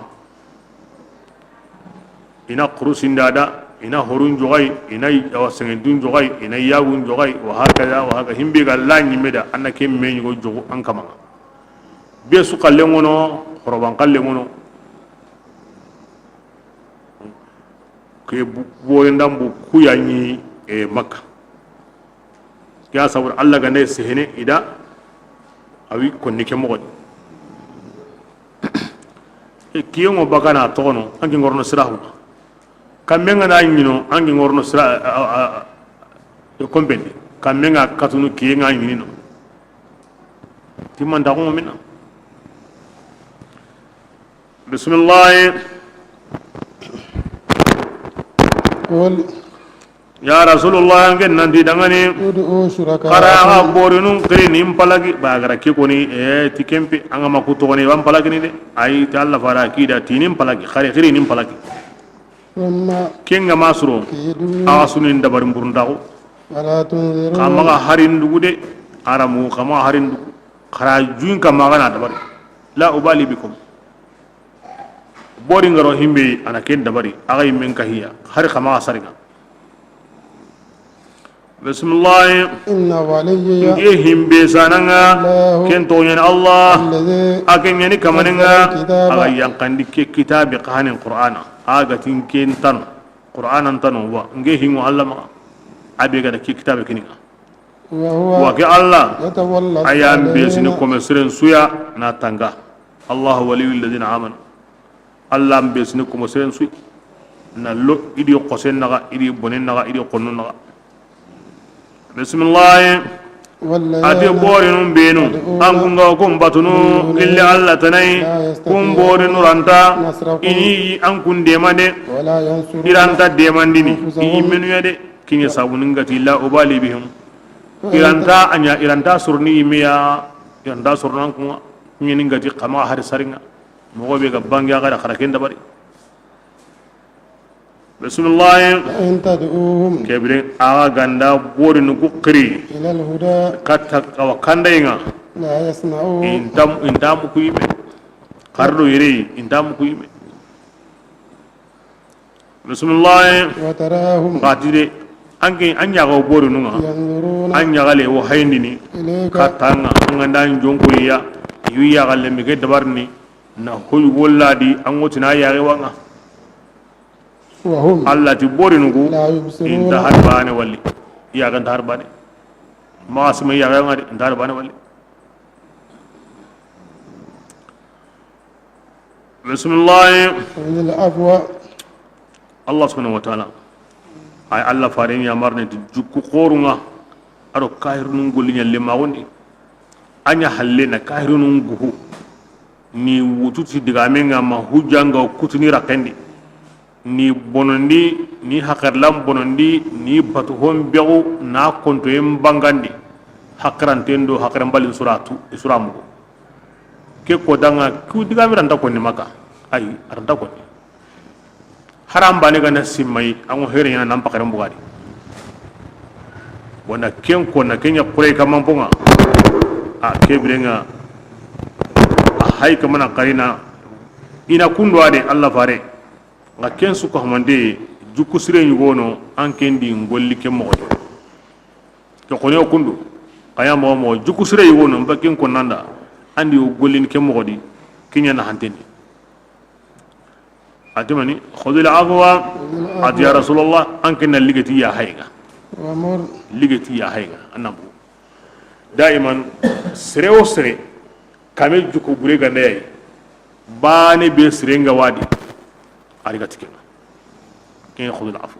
I na kurusin da da, i na horun joxay, i na awa sengendun joxay, i na yaagun joxay, wa hakaza, wa haka, himbe ga la ɲi me da, an na ke me ɲugo joxu an kamaŋa. Be su xallen ŋono, xoroban xallen ŋono. Ke bu-, boyendambu ku ya ɲi, e, Makka. Ke ya sabu Alla ga nda sehene i da, a wi konni ke moxo di. E, kiyen ŋo bakana toxono, an ke ŋorono sirahu. Kamme ŋa na ɲi no, an ke ŋorono sira, a, a, a, e, kompen di. Kamme ŋa katunu kiyen ŋa ɲi no. Timmanta xo mina. Bisimilahi. قل Ya Rasulullah, an ke nan ti dangani. ادعوا شركاءكم. Xara xa boorinun xiri nin palaki. Ba gara ke koni, e, ti kempe, an ga ma ku toxoni, ban palaki ni de. Ayi, ta Alla fara ki da ti nin palaki, xari xiri nin palaki. ثم Ken ga ma suro, كيدون. Axa su ni n dabari mburuntaxu. فلا تنظرون. Xa maxa harin dugu de, aramu, xa maxa harin dugu. Xara juin xa maxa na dabari. لا أبالي بكم. Boori ŋa ro himbe, a na ken dabari, axa yimen kahiya, hari xa maxa sariŋa. Bisimilahi. إن وليي Nke himbe sananga, الله ken toxo ɲa ni Allah, الذي a ke ɲa ni kamanen ŋa, نزل الكتاب a ga yanqandi ke kitaabe xa ni Qur'ana, a ga ti nke n tanu, Qur'ana n tanu wa, nke hinŋo Allah maxa, a be ga da ke kitaabe kini ŋa. وهو Wa ke Allah, يتولى a ya n be sini الصالحين kome seren su ya na tanga. الله ولي الذين آمنوا. Allah n be sini komo seren su yi. Na lo i di xosen naxa, i di bonen naxa, i di xonnun naxa. Bisimilahi. والذين A ti borinun benu, تدعون an kun ga kun batunu, من دونه gilli Allah tana yi, لا يستطيعون kun borinu ra nta, نصركم i ni an kun demande, ولا ينصرون i ra nta demandini, أنفسهم i menu ya de, kiɲe sabuni n ga ti لا أبالي بهم. I ra nta a ɲa, i ra nta soroni i me ya, i ra nta sorona n kun ŋa, ɲeni n ga ti xa maxa hari sari ŋa. Moxo be ga bange a ga da xara ken dabari. Bisimilahi. إن تدعوهم Ke bire a ga nda borinu ku xiri إلى الهدى katta awa kandayi ŋa. لا يسمعوا I nta, i nta muku yi me. Xardo yere, i nta muku yi me. Bisimilahi. وتراهم Xa ti de, an ke, an ɲaxa wo borinu ŋa. ينظرون An ɲaxale wo hayindini. إليك Katta ŋa, an ga nda n jonko ya, yu yaxalle mi ke dabarini, na hoy wolla di, an ŋo ti na yaxe wa ŋa. وهم Allah ti borinu ku, لا يبصرون i nta har bane walli. Yaxe nta har bane. Maxa sima yaxe ŋa di, i nta har bane walli. Bisimilahi. خذ العفو Allah subhanahu wa ta'ala, ay Allah faren yamarini ti jukku xorun ŋa, a do kahirunun golli ɲa lemaxundi. A ɲa halle na kahirunun guhu, ni wutu ti digamen ŋa ma hujja n ga kutuni raxendi, ni bonondi, ni haxarilan bonondi, ni batu hon bexu na kontoyen bangandi, haxaranten do haxaran balin suratu, i sura mugu. Ke ko danga ku digami ra nta konni Maka. Ay, a ra nta konni. Haram bane ga na simmayi, an ŋo here ɲana nan pakaren bugadi. Wanda ken ko na ken ɲa kure kaman ponga. A ke bire ŋa, a hay kamana karina. I na kundo ade Allah fare. Nga ken su ko hamande, jukku sire ɲugono, an ken di n golli ke moxo di. Ke xoni o kundu, xa ya moxo moxo, jukku sire yugo no, n ba ken konnanda, an di o gollini ke moxo di, ke ɲa na hantendi. A ti mani, خذ العفو, a ti ya Rasulallah, an ke na ligeti ya hayi ŋa. وأمر Ligeti ya hayi ŋa, an na bugu. Daiman, sere wo sere, kame jukku bure ganda yayi, bane be sire nga wadi, a ri ga ti ke ŋa. Ke ɲa خذ العفو.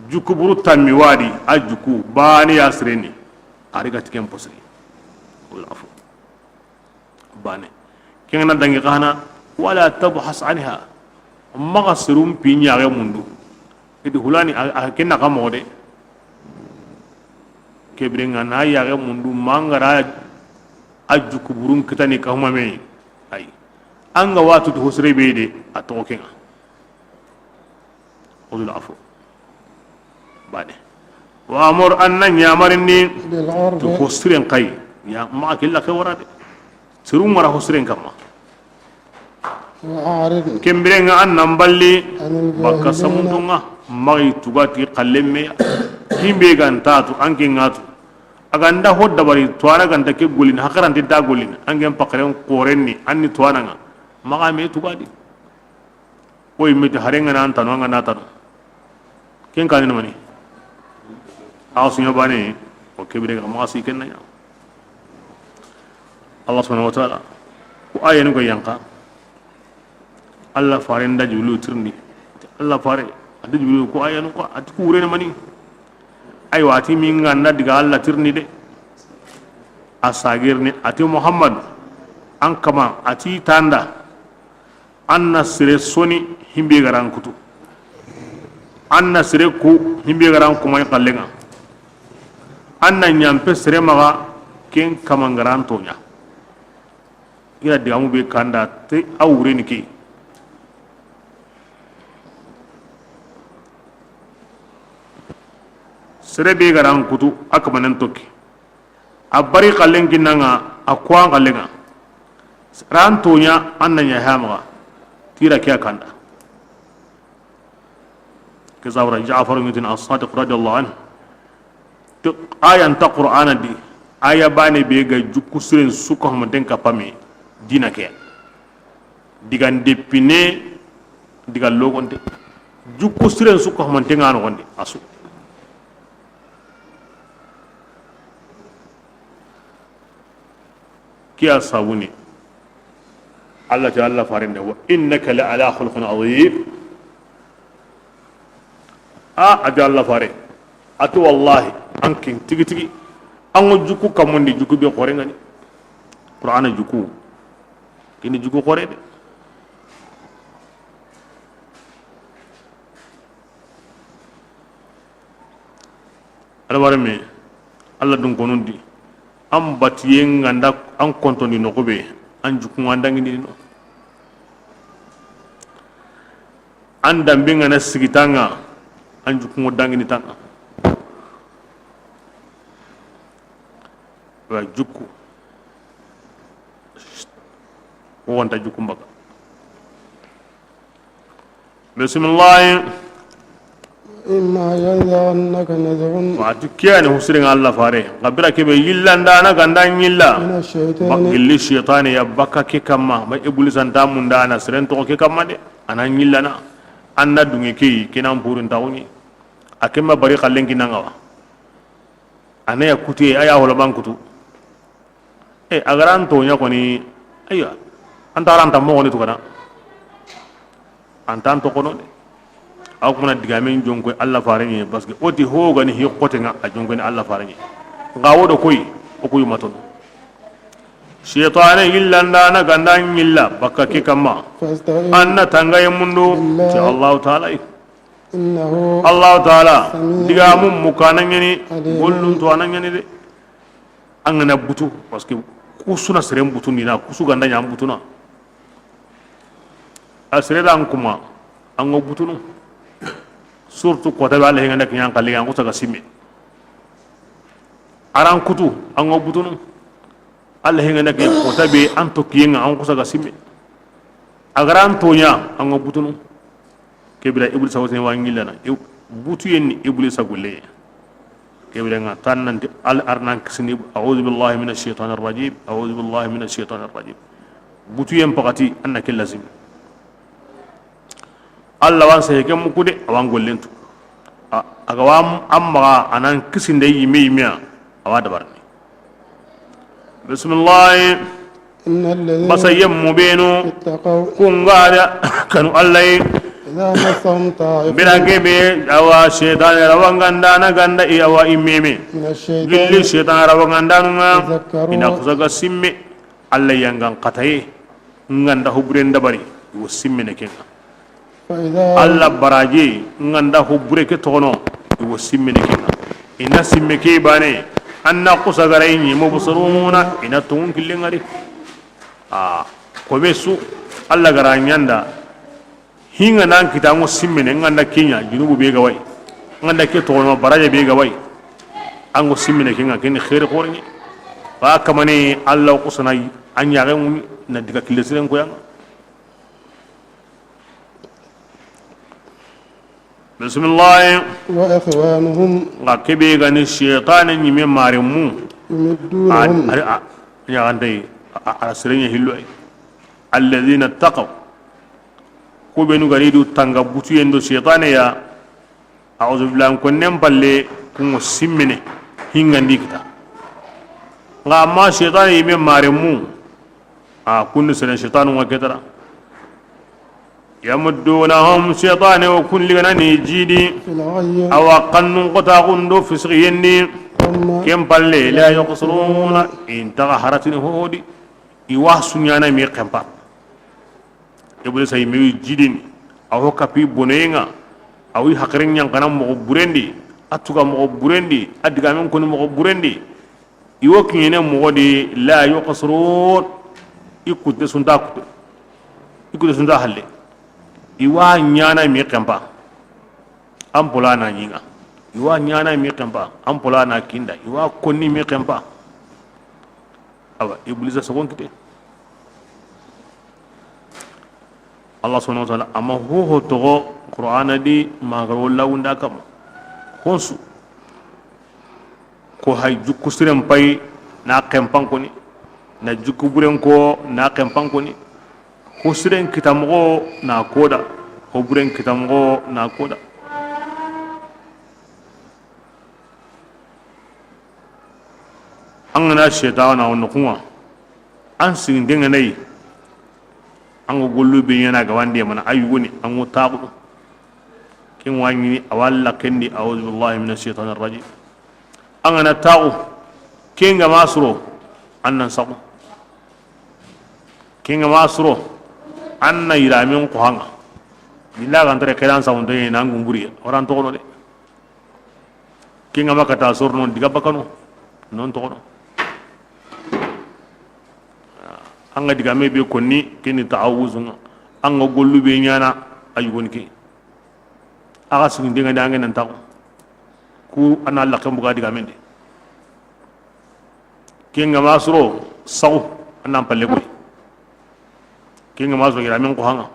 Jukku buru tammi wadi, a jukku bane ya sireni, a ri ga ti ken posiri. Wala afu. Bane. Ken ŋa na dangi xa na, ولا تبحث عنها. Maxa serum pi ɲaxe mundu. I ti hulani, a, a ken na xa moxo de. Ke bire ŋa na yaxe mundu, ma n ga ra a jukku burun kitani ka huma me. Ay. An ga watu to hosre be de, a toxo ke ŋa. خذ العفو. Bane. وأمر, an na ɲamarindi, بالعرف to ho siren xayi. Ya, maxa ke la ke wara de. Siru ŋa ra ho siren kamma. وأعرض Ken bire ŋa an na n balli, عن الجاهلين bakka samundu ŋa, maxa i tuga ti xallen me ya. Himbe ga nta tu, an ke ŋa tu. A ga nda ho dabari, tuwana ga nta ke gollini, hakarante nta gollini, an ke n pakaren xoren ni, an ni tuwana ŋa. Maxa me tugadi. Wo yimme ti hare ŋa na an tanu, an ga na tanu. Ken kani ni mani? A su ɲa bane, o ke bire ga maxa si ken na ɲa. Allah subhanahu wa ta'ala, ko ayanu ko yanqa. Allah fare nda Jibrilu tirindi. Allah fare, a ti Jibrilu ko ayanu ko, a ti ku wure ni mani? Aywa, a ti mi n ga nda diga Allah tirindi de. A sagirini, a ti Muhammad, an kama, a ti tanda. An na sere soni himbe ga ra n kutu. An na sere ku himbe ga ra n kumay xallen ŋa. An na ɲampe sere maxa ken kama n ga ra n toɲa. I ra digamu be kanda te a wure ni ke. Sere be ga ra n kutu a kamanen toki. A bari xallen kinna ŋa, a kuwan xallen ŋa. Ran toɲa an na ɲa ha maxa. Tira ke a kanda. Ke sabara Ja'far ŋa tini As-Sadiq radiyallahu anhu. To, aya nta Qur'ana di, aya bane be ga jukku siren su ka homanten ka pame dina ke. Diga ndepine, diga logonte. Jukku siren su ka homanten ŋa noxondi, a su. Kiya sabuni. Allah ta Allah farende, "Wa innaka la ala khuluqin azim." A, a ti Allah fare. A ti wallahi, an kin tigi tigi. An ŋa jukku kamundi, jukku be xore ŋa ni. Qur'ana jukku. Kini jukku xore de. Albarme, Allah dun konundi, an batiye ŋa nda an kontondi noxu be, an jukku ŋa an dangini no. An dambe ŋa na sigi ta ŋa, an jukku ŋa dangini ta ŋa. Wa jukku. Wo wanta jukku mbaga. Bisimilahi. Imma yanzaghannaka nazghun. Wa ti kiyani husirin Allah fare. Kabira kebe yillanda na ganda yilla. Mina shaytani. Ba gilli shaytani ya baka ke kamma. Ba Iblis anta munda na siren to ke kamma de. Ana yillana. Anna dunge ke kinan burin tawuni. A kemma bari kallen kinanga wa. Ana ya kutiye, aya hola ban kutu. E, a ga ra an toɲa koni, aywa, an ta ra an ta moxoni tugana. An ta an toxono de. Aw kuma na digamen jonko Allah fare ɲi, parce que o ti ho gani hi xote ŋa a jonko ni Allah fare ɲi. Nga wodo koy, o koy maton. Shaytane yillanda na ganda yilla baka ke kamma. Fasta'in. Anna tangaye mundu, billahi. Ti Allah Ta'ala. Innahu. Allah Ta'ala, sami'un, digamu mukana ɲeni, alim, gollun to ana ɲeni de. An ga na butu, parce que kusuna seren butu ni na, kusu ganda ɲa butuna. A sere da an kuma, an go butunu. Surtout kota be Allah hengana kiyan kalli an kusa ga simme. Aran kutu, an go butunu. Allah hengana ke kota be an to kiyen ŋa an kusa ga simme. A ga ra an toɲa an go butunu. Kebira Iblisa wotene wa ɲillana. Iw-, butuyen ni Iblisa gulle. Kebira ŋa tan nanti al arnan kisini, "A'udhu billahi minash shaitanir rajim, a'udhu billahi minash shaitanir rajim." Butuyen pakati anna ke lazim. Allah wan sehe ke muku de, awan gollen tu. A, a ga wa am-, an maxa anan kisinde yime yime ya, awa dabarni. Bisimilahi. Innal ladhina, basa yemmu benu, ittaqaw, ku nga da kanu Allah yi. Idha massahum ta'ifun. Bira kebe awa shaytan rawanganda na ganda i awa imeme. Minash shaytan. Gilli shaytan rawanganda nunga. Tadhakkaru. Ina kusa ga simme. Allah yangan kataye. Nganda huburen dabari. Wo simmene kenga. Allah baraji nganda ho bure ke toxono, i wo simmene kenga. I na simme ke bane, anna kusa ga ra i ɲi mubsiruna, i na tongun kille ngari. A, ko be su, Allah ga ra ɲanda, hinga nan kita ngo simmene, nganda kenya, junubu be ga way, nganda ke toxono, baraje be ga way, ango simmene kenga, ken xeeri xorni. Ba kamane Allah kusana, a ɲaxe ngumi, na diga kille siren koyanga. Bisimilahi. Wa ikhwanuhum. Nga kebe gani shaytane ɲime maremu. Yumiddunahum. A, a, a, ɲaxantey, a, a, a sirenɲe hillo ay. Alladhina taqaw. Ku benu gani du tanga butuyen do shaytane ya. A'udhu billahi, konnen palle, kungo simmene, hingandi kita. Nga amma shaytane yime maremu, a kunni seren shaytanu nga ketara. Yamuddunahum, shaytane wo kun ligana ni jidi. Fil ghayyi. Awa kannun kota gundo fisqiyendi. Thumma. Ken palle, la yuqsiruna, intaga haratini hodi. Iwa suɲana mi kempa. Iblisa yime wi jidini, a ho kapi bonoyenga, a wi hakiren ɲankana moxo burendi, a tuga moxo burendi, a digamen koni moxo burendi. I wo kiɲene moxo di, la yuqsirun, i kutte sunta kutte, i kutte sunta halle. I wa ɲana mi kempa, an pola na ɲinga. I wa ɲana mi kempa, an pola na kinda. I wa konni mi kempa. Awa, Iblisa sogon kite. Allah subhanahu wa ta'ala, ama hoho togo Qur'ana di magaro lawunda kama. Honsu. Ko hay jukku siren pay na xenpan koni, na jukku buren ko na xenpan koni. Ho siren kita moxo na koda, ho buren kita moxo na koda. An ga na seytaana wo noxun ŋa, an siginten ŋa nayi, an ga gollu be ɲaana ga wande mana a yugoni an ŋa taxu. Ken wa ɲini a wa laxen di, auzu billahi mina shaytani rajim. An ga na taxu, ken ga ma suro, an nan saxu. Ken ga ma suro, an na yiramen ko hanga. Illa ga ntare kedan saxunte ɲa na an gumburi, o ran toxono de. Ken ga ma kata soro non diga bakano, non toxono. An ga digame be konni, ken ni taxawusu ŋa. An ga gollu be ɲaana a yugoni ke. Axa siginten ŋa di an ga nan taxu. Ku an na laxen buga digamen di. Ken ga ma suro saxu, an nan palle koy. Ken ga ma suro yiramen ko hanga.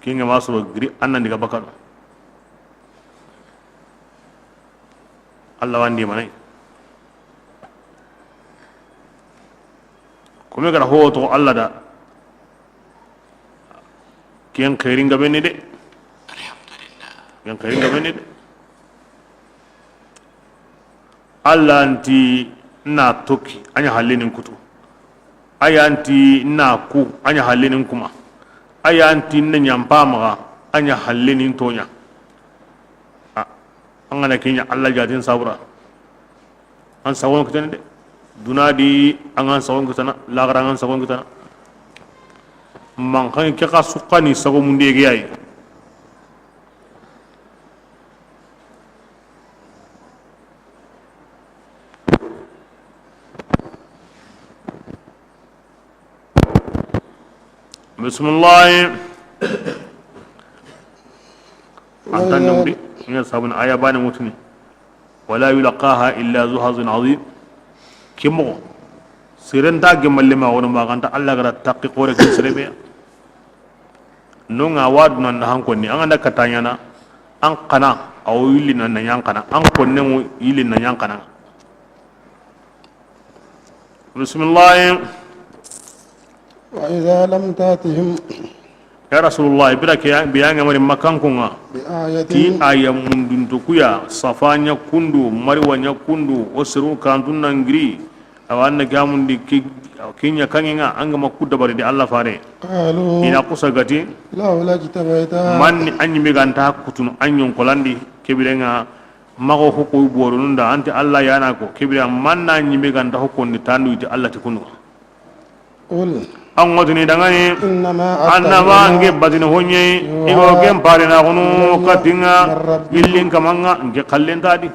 Ken ga ma suro giri, an nan diga bakano. Allah wandi manay. Kome gara ho to Allah da. Ken xeerin ga beni de. Ken xeerin ga beni de. Allah nti na toki, a ɲa halle nin kutu. Aya nti na ku, a ɲa halle nin kuma. Aya nti na ɲampa maxa, a ɲa halle nin toɲa. A, an ga na ke ɲa Allah jatin sabura. An sagon kitana de. Duna di an ga sagon kitana, laxara an ga sagon kitana. Man xan ke xa suxani sago munde ge yayi. Bismillahi. An tan nungdi, ina sabun aya bani mutuni. Wala yulaqaha illa zu hazin azim. Ke moxo seren nta gemalle ma wono ma ganta Allah gara taqi xore ken sere be. Non ŋa wa duna na han konni, an ga na kata ɲaana, an xana, a wo yilli na na ɲa an xana, an konne ŋo yilli na ɲa an xana. Bismillahi. وإذا لم تأتهم. Ya Rasulullah, bira ke ya, bi ya ŋa mari Makkankon ŋa. بآية. Ti aya mundunto ku ya, Safa ɲa kundu, Marwa ɲa kundu, o seru kantun nan giri. Awa an na gamundi ke, ke ɲa kaŋŋe ŋa, an ga ma ku dabari di Allah fare. قالوا. I na kusa gati. لولا اجتبيته. Man ni an ɲi me ganta kutunu an ɲon kolandi, ke bire ŋa, mago hoko borununda, anti Allah yana ko, ke bire man na ɲi me ganta hokondi tandu iti Allah ti kunu. قل. An ŋotini dangani. إنما أتبع. Annama an ge batini honye, يوحى. I go ken pare na gunu, إلي. Katinga, من ربي. Illin kamanga, an ge kallentadi.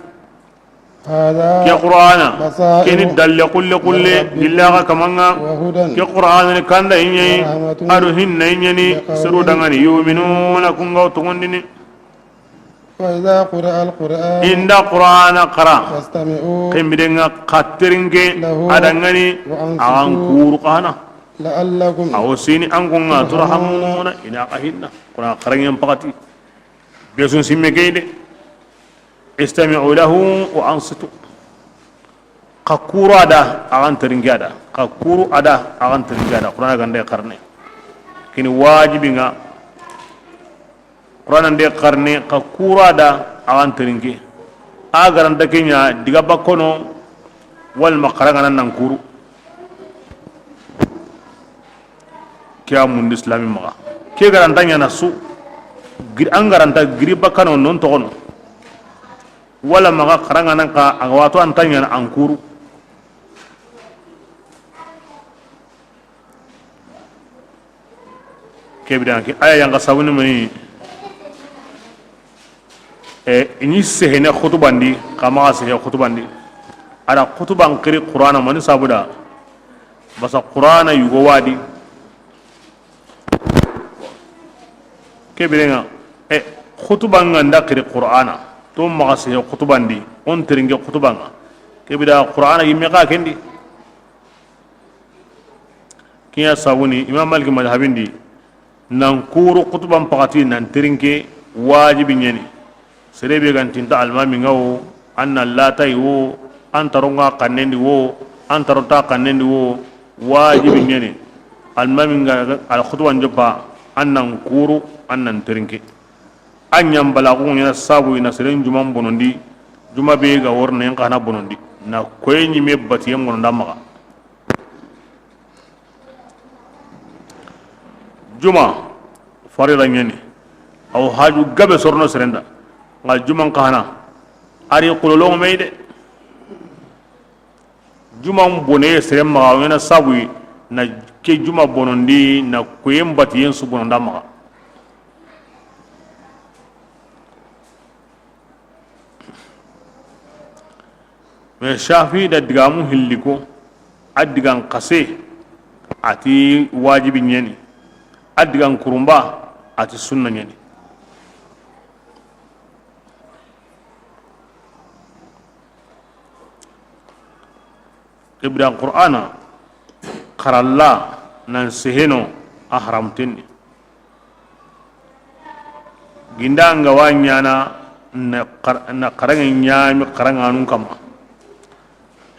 هذا. Ke Qur'ana, بصائر. Keni dalle kulle kulle, من ربكم. Illa ga kamanga. وهدى. Ke Qur'ana ni kanda inye, ورحمة. Ado hinna inye ni, لقوم. Seru dangani, يؤمنون. Kunga tongondini. وإذا قرئ القرآن. Inda Qur'ana qara. فاستمعوا. Kembidenga kateringe. له. Adangani. وأنصتوا. Agan kuru kana. لعلكم. Awo sini an kunga. ترحمون. Turhamuna. Ina ka hinna. Qur'ana qarangen pakati. Besun simme kayde. Istami'u lahu wa ansitu. Xa kuru a da, a xa n terinke a da. Xa kuru a da, a xa n terinke a da. Qur'ana ga nda i xarne. Kini wajibi ŋa. Qur'ana nda i xarne, xa kuru a da, a xa n terinke. A ga ra nta ke ɲa, diga bakkono, walla ma xara ŋa nan kuru. Ke a mundi Islami maxa. Ke ga ra nta ɲaana su, gir-, an ga ra nta giri bakkano non toxono. Wala maxa xara ŋa nan xa, a ga wato an ta ɲaana an kuru. Ke bire ke aya yan xa sabuni mani. E, i ɲi sehene xutubandi, xa maxa sehe xutubandi. A da xutuban xiri Qur'ana mani sabuda. Basa Qur'ana yugo wadi. Ke bire ŋa, e, xutuban ŋa nda xiri Qur'ana. To maxa sehe xutubandi, o n terinke xutuban ŋa. Ke bire Qur'ana yimme xa kendi. Ke ya sabuni, Imam Malik madhabin di, nan kuru xutuban pakati nan terinke wajibi ɲeni. Sere be ga nta almaami ŋa wo, an na latayi wo, an taro ŋa xannen di wo, an taro ta xannen di wo, wajibi ɲa ni. Almaami ŋa alxutuban joppa, an na n kuru, an na n terinke. A ɲa n balaxu ɲa na sabu i na seren juman bonondi, juma be ga wori na in xa na bonondi, na koye ɲime batiyen bononda maxa. Juma farila ɲa ni, aw haju gabe sorono seren da, nxa juman xa na a ri xulolonŋo me yi de. Juman bone seren maxa, a ɲa na sabu yi na ke juma bonondi, na koyen batiyen su bononda maxa. Mais Shafi da digamu hilli ko, a digan xase, a ti wajibi ɲa ni, a digan kurunba, a ti sunna ɲa ni. Ke biren Qur'ana xaralla nan seheno a haramten ni. Ginda nga wa ɲana na xar-, na xaranŋe ɲami xaranŋanun kamma.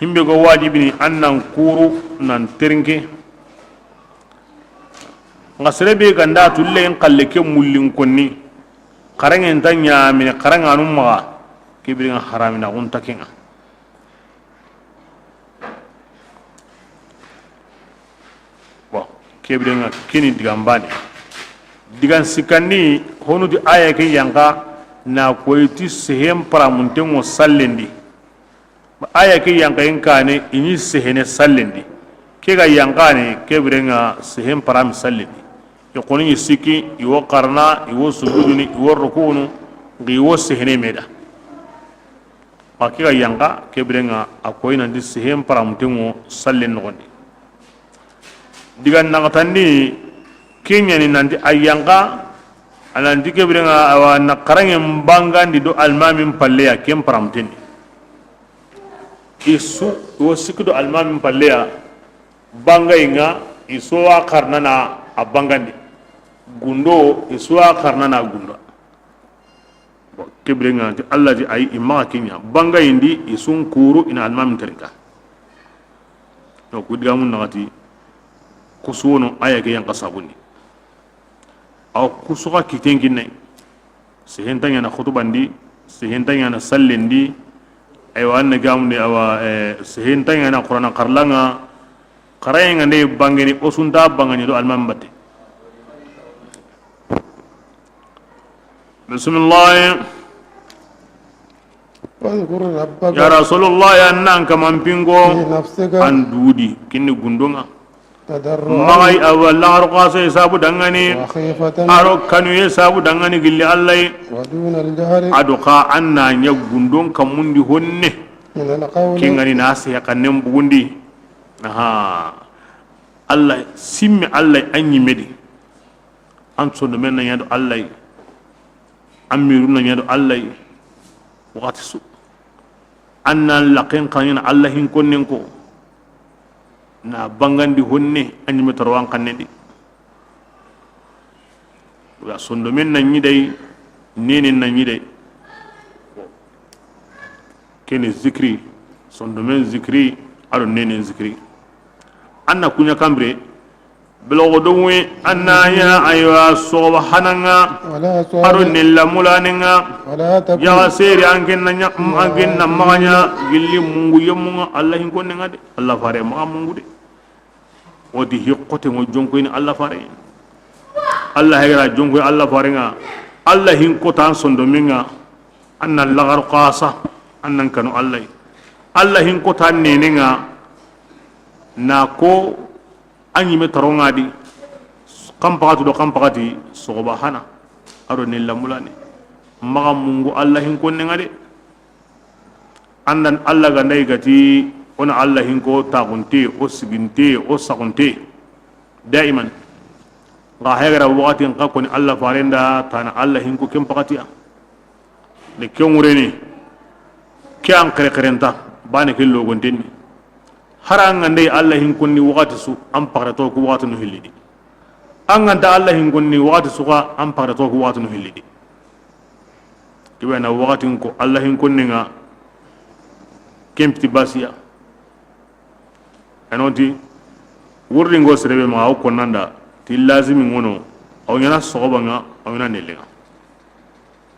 Himbe go wajibini an nan kuru nan terinke. Nga sere be ganda tulle in xalle ke mullin konni. Xaranŋe nta ɲamini xaranŋanun maxa. Ke biren ŋa haramina xunta kenŋa. Bon, ke biren ŋa kini digan bane. Digan sikkandi, honu ti aya ke yanqa na koyi ti sehen paramunten ŋo sallendi. Aya ke yanqa in kane, i ni sehene sallendi. Ke ga yanqane, ke biren ŋa sehen parami sallendi. I xoni ni sikki, i wo xarana, i wo sujuduni, i wo rukunu, ngi i wo sehene me da. Ma ke ga yanqa, ke biren ŋa a koyi nanti sehen paramunten ŋo sallen noxondi. Digan naxatandi ke ɲa ni nanti a yanqa, a nanti ke biren ŋa awa na xaranŋen bangandi do almamin palle ya ken paramunten ni. I su, i wo sikki do almamin palle ya bangayi ŋa, i su wa xarana na a bangandi. Gundo, i su wa xarana na gundo. Bon, ke biren ŋa ti Allah ti ayi, i maxa ke ɲa. Bangayindi, i su n kuru, i na almamin terinka. Donc, ku digamun naxati, kusuwono, aya ke yanqa sabundi. Awa, kusuxa kiten kinnay. Sehenta ɲana xutubandi, sehenta ɲana sallendi, aywa, an na gamundi, awa, eh, sehenta ɲana Qur'ana xarlanŋa, xarayenŋa nde bangeni, o su nta bangani do almamin batte. Bisimilahi. واذكر ربك Ya Rasulullah, ya nan kaman pingo في نفسك an dudi kinni gundonŋa. تضرعا Maxay awa laxaru xase sabu dangani. وخيفة Aro kanuye sabu dangani gilli Allah yi. ودون الجهر A do xa an na ɲa gundon kamundi honne. من القول Kengani na sehe xannen bugundi. Aha. Allah, simme Allah an ɲimme di. An sondomen na ɲa do Allah yi. An miru na ɲa do Allah yi. Waxati su. An na laxen xaɲana Allah hin konnen ko. Na bangandi honne an ɲimme tarawan xannen di. Ya sondomen na ɲi day, nenen na ɲi day. Keni zikri, sondomen zikri, a do nenen zikri. An na kuɲa kanbire, Bilogo doŋe, an na ɲa, aywa, soxoba hananŋa, ولا تصاحب a do nella mulaninŋa, ولا تكن yaxa seri, an ken na ɲa, an ken na maxa ɲa, gilli mungu yemunŋa, Allah hin konnenŋa de, Allah fare maxa mungu de. O di hi xote ŋo jonkoyini Allah fare. Allah hegara jonkoyi Allah farenŋa, Allah hin kota an sondominŋa, an na laxaru xasa, an nan kanu Allah yi. Allah hin kota nenenŋa, na ko, A ɲime taronŋa di, xan paxati do xan paxati, soxoba hana, a do nella mulane. Maxa mungu Alla hin konnenŋa de. Andan Alla ga nda i gati, o na Alla hin ko taxunte, o siginte, o saxunte. Daiman. Xa hegara waxatin xa koni Alla farenda, tana Alla hin ko ken paxatiya. De ke ŋureni, ke an xerexerenta, bane ke logontenni. Hari an ga nda Alla hin konni waxati su, an paxareto ku waxati no hillidi. An ga nta Alla hin konni waxati su xa, an paxareto ku waxati no hillidi. I be na waxatin ko Alla hin konne ŋa, ken piti basiya. A na ti, wurdi ŋo sere be ma, a wo konnanda ti lazimi ŋono, a wo ɲaana soxoba ŋa, a wo ɲaana nelle ŋa.